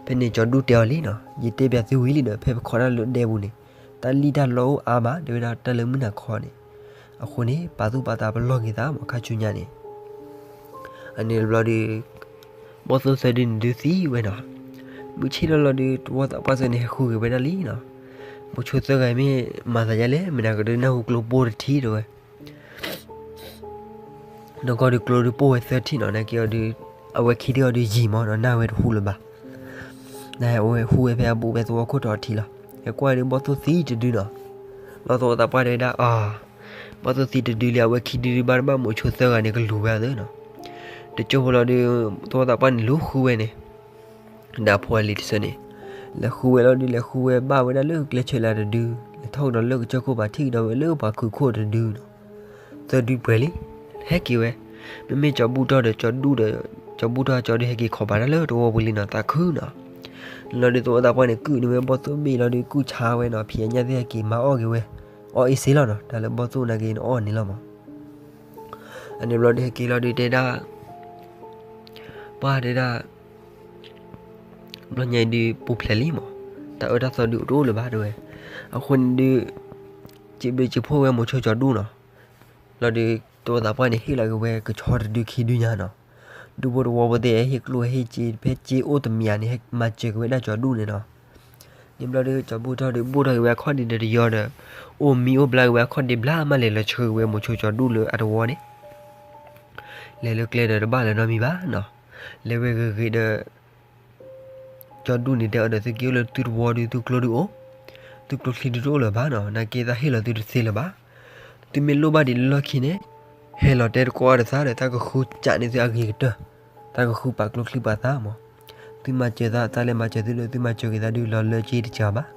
ဖဲန့ၣ်ကၠီၤဒူၣ်တဲအီၤလံနီၤ, ယတဲပၠးသုဝံၤလံဒီး ဖဲပခီတၢ်လၢဒဲပူၤန့ၣ် တၢ်လံၣ်တၢ်လီအိၣ်အါမး တဲဝဲဒၣ်တၢ်လၢမုၢ်နၤခီန့ၣ်. အဃိန့ၣ် ပာ်သူၣ်ပာ်သးပလီၢ်က့ၤသးမး ခါဆူညါန့ၣ် အန့ၣ်တဘျီဒီး ဘီၣ်သိၣ်သၢဒုန့ၣ်ဒုးသံဝဲနီၤ. မုၢ်ဆ့ၣ်ထီၣ်လီၤဒုး သဝီသးပှၢ်သၢန့ၣ် ဟဲဃုက့ၤဝဲဒၣ်လံနီၤ. မိၤဆိသၢဂၤအံၤမ့ၢ်မၤသးဒ်လဲၣ်, မ့ၢ်နၤကဒုးနၢ်ဟူကျိပိၢ်တထံၣ်တဲဝဲ. နကီၢ်ဒုးကျိဒုးပိၢ်ဝဲသၢထံၣ်နီၤ, နာ်က့အီၤဒုး အဝဲခံထံၣ်အီၤဒုးယံာ်မးနီၤ, နၢ်ဝဲတဟူလၢၤဘၣ်. နအဝဲဟူဝဲဖဲအဘူးဖဲသဝီခိၣ်တီထံလီၤ. ဟဲကွၢ်ဒုးဘီၣ်သိၣ်သံတဒုနီၤ. လီၤသဝီသးပှၢ်တဲဝဲဒၣ် အ ဘီၣ်သိၣ်သံတဒုလံ, အဝဲခံဒုဒုးဘၣ်တဘၣ် မိၤဆိသၢဂၤန့ၣ် ကလူၤဝဲအသိးနီၤ. တကၠိဖိလီၤဒုး သဝီသးပှၢ်န့ၣ်လူၤဃုဝဲန့ၣ် ဒီးအဖိအလံၤတဆၢန့ၣ် လဲၤဃုဝဲလီၤဒုး လဲၤဃုဝဲဘၣ်ဝဲဒၣ်လၢကျဲဆၢလၢတဒု, လဲၤထီၣ်ကဒီးလၢကစၢၢ်ခိၣ်ပၤ ထံၣ်ကဒီးဝဲလၢပှၤခုးခိၣ်တဒုနီၤ. သၢဒုပှဲၤလံ ဟဲက့ၤဝဲ. မ့မ့ၢ်ကၠီၤဘူၣ်တီဒီးကၠီၤဒူၣ်ဒီး ကၠီၤဘူၣ်တီကၠီၤဒုးဟဲက့ၤခီၣ်ဘၣ်တၢ်လၢတဝီပူၤလံနီၤ, သးခုနီၤ. လီၤဒုးသဝီသးပှၢ်န့ၣ် ကုၢ်န့ၢ်ဝဲဘီၣ်သိၣ်ဘ့ၣ်လီၤဒုး ကုၢ်ဆါဝဲနီၤ, ဖံးအညၣ်သ့ၣ်ဟဲက့ၤမၤအီၣ်က့ၤဝဲ, အီၣ်အ့ၣ်စ့လီၤနီၤ, တၢ်လၢဘီၣ်သိၣ်နာ်က့ၤန့ၣ်အီၣ်န့ၣ်လီၤမး. အန့ၣ်ဘျီဒုးဟဲက့ၤလီၤဒုးတဲဒၣ် ပှၢ်တဲဒၣ် ဘျီညါအံၤဒုးပူၤဖျဲးလံမး, တၢ်အၢတၢ်သီဒုးတအိၣ်လၢၤဘၣ်တဲဝဲ. အဃိန့ၣ်ဒုး စံးဘျုးစံးဖှိၣ်ဝဲမိၤဆိကၠီၤဒူၣ်နီၤ. လီၤဒုး သဝီသးပှၢ်န့ၣ် ဟ့ၣ်လီၤက့ၤဝဲကဆီတဒုခံဒုညါနီၤ. ဒူဖိတဝီဖိသ့ၣ် ဟ့ၣ်ကျိၣ်ဟ့ၣ်စ့ ဖဲစ့အိၣ်တမံၤဧါန့ၣ် ဟဲမၤစၢၤက့ၤဝဲဒၣ်ကၠီၤဒူၣ်န့ၣ်နီၤ. န့ၣ်ဘျီဒုး ကၠီၤဘူၣ်ထီၣ်ဒုး ဘိၣ်ထီၣ်က့ၤဝဲအခီၣ်ဒံးဒီးတယီဒီး အိၣ်မံအိၣ်ဘျါက့ၤဝဲအခီၣ်ဒံးဘျါမး လဲၤလီၤဆှၢက့ၤဝဲမိၤဆိကၠီၤဒူၣ်လၢအတဝီန့ၣ် လဲၤလၢကျဲဒီးတဘၣ်လၢၤနီတမံၤဘၣ်နီၤ. လဲၤဝဲဂ့ၤဂ့ၤဒီး ကၠီၤဒူၣ်န့ၣ်တဲအီၤဒီး သုက့ၤအိၣ်လၢသုတဝီဒုး သုကျိဒုးအိၣ်, သုကျိချံဒုးတအိၣ်လၢၤဘၣ်နီၤ, နာ်က့သးဟ့ၣ်လီၤသုတသ့လၢၤဘၣ်. သုမ့ၢ်လိၣ်ဘၣ်ဒံးလၢလီၢ်ခံန့ၣ် ဟဲလီၤတဲတကိးအီၤတသးဒီး သးကဃုစးန့ၢ်သုအဂ့ၤကတၢၢ်, သးကဃုပာ်ကျိချံပာ်သးမး. သုမၤစၢၤသး သးလဲၤမၤစၢၤသုဒီး သုမၤစၢၤက့ၤသးဒုး လီၤလၢက့တစှၤဘၣ်.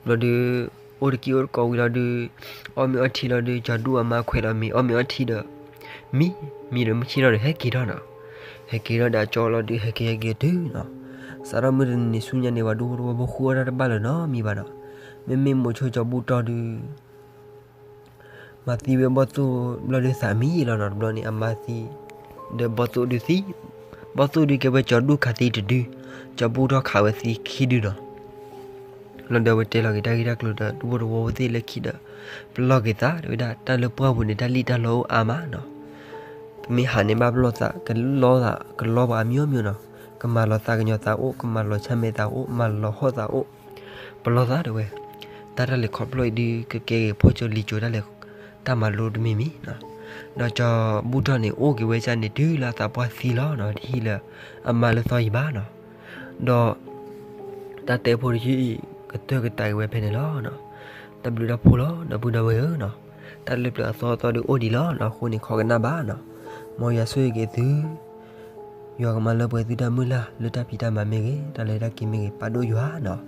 ဘျီဒုး အိၣ်တက့ၢ်အိၣ်တကိးဝံၤလီၤဒုး အီၣ်မ့ၤအီထံလီၤဒုး ကၠီၤဒူၣ်အမါခွဲးလီၤမ့ၤ အီၣ်မ့ၤအီထံဒီး မံ, မံဒီးမုၢ်ဆ့ၣ်ထီၣ်ဒီး ဟဲက့ၤထီၣ်နီၤ. ဟဲက့ၤထီၣ်ဒီးအကၠီလီၤဒုး ဟဲက့ၤဟဲက့ၤတုၤနီၤ. စးထီၣ်မုၢ်တနံၤဆူညါန့ၣ် ပှၤဒူဖိတဝီဖိဃုအီၣ်တၢ်တဘၣ်လၢၤနီတမံၤဘၣ်နီၤ. မ့မ့ၢ်မိၤဆိကၠီၤဘူၣ်တီဒီး မၤသံဝဲဘီၣ်သိၣ်ဘျီဒုးသးမံလီၤနီၤ, တဘျီန့ၣ် အမါသံ ဒီးဘီၣ်သိၣ်ဒုးသံ, ဘီၣ်သိၣ်ဒုးကဲဝဲကၠီၤဒူၣ်ခးသံတဒု, ကၠီၤဘူၣ်ထီၣ်ခးဝဲသံခံဒုနီၤ. လီၤဒီးအဝဲတဲလီၤက့ၤတၢ်ဂ့ၢ်တၢ်ကျိၤဒီး ဒူဖိတဝီဖိသ့ၣ်လၢခံဒီး ပလီၢ်က့ၤသး တဲဝဲဒၣ် တၢ်လၢပှၢ်ပူၤန့ၣ် တၢ်လံၣ်တၢ်လီအိၣ်အါမးနီၤ. ပမ့ၢ်ဟးန့ၣ်ဘၣ်ပလီၢ်သး ကလီသး ကလီပှၤအမျိုးမျိုးနီၤ, ကမၤလီၤသးကညီၤသးအိၣ်, ကမၤလီၤဆၣ်မဲာ်သးအိၣ်, မၤလီၤဟီၣ်သးအိၣ် ပလီၢ်သးတဲဝဲ. တၢ်တၢ်လဲၤခီဖျိအံၤဒုး ကကဲက့ၤဖိကၠိလံၤကၠိတၢ်လဲၤ တၢ်မၤလိတမံၤမံၤနီၤ. ဒီးကၠီၤဘူၣ်ထီၣ်န့ၣ် အိၣ်က့ၤဝဲကၢ်န့ၣ် တုၤလၢအသးပှၢ်သံလီၤနီၤ, တဟံးလၢအမါလၢသီအံၤဘၣ်နီၤ. ဒီး တၢ်တဲဖိတယုၢ်အံၤ ကတၢၢ်ကတၢၢ်က့ၤဝဲဖဲန့ၣ်လီၤနီၤ. တၢ်ဘျုးတၢ်ဖှိၣ်လီၤ ဒီပုၢ်ဒီဝဲၢ်ဧၢနီၤ. တၢ်လၢပျၢၤအသီအသီဒုးအိၣ်ဒံးလီၤနီၤ, အဃိန့ၣ် ခိးကနၣ်ဘၣ်နီၤ. မ်ယွၤဆိၣ်ဂ့ၤက့ၤသု ယွၤကမၤလၢပှဲၤသုတၢ်မုၢ်လၢ် လၢတၢ်ဖံးတၢ်မၤမ့ၢ်ဂ့ၤ, တၢ်လဲၤတၢ်က့ၤမ့ၢ်ဂ့ၤ, ပာ်ဒိၣ်ယွၤနီၤ.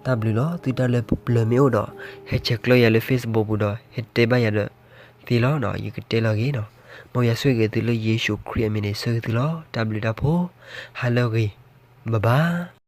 တၢ်ဘျုးလီၤ. သုတၢ်လၢပျၢၤမ့ၢ်အိၣ်ဒီး ဟဲဆဲးကျၢယၤလၢ Facebook ပူၤဒီး ဟဲတဲဘၣ်ယၤဒီးသ့လီၤနီၤ, ယကတဲလီၤဂ့ၤနီၤ. မ်ယွၤဆိၣ်ဂ့ၤက့ၤသုလၢယ့ၣ်ၡူးခရံာ်အမံၤန့ၣ် ဆိၣ်ဂ့ၤသုလီၤ. တၢ်ဘျုးတၢ်ဖှိၣ် ဟါလၢအဂ့ၤ, ဘၣ်ဘၣ်.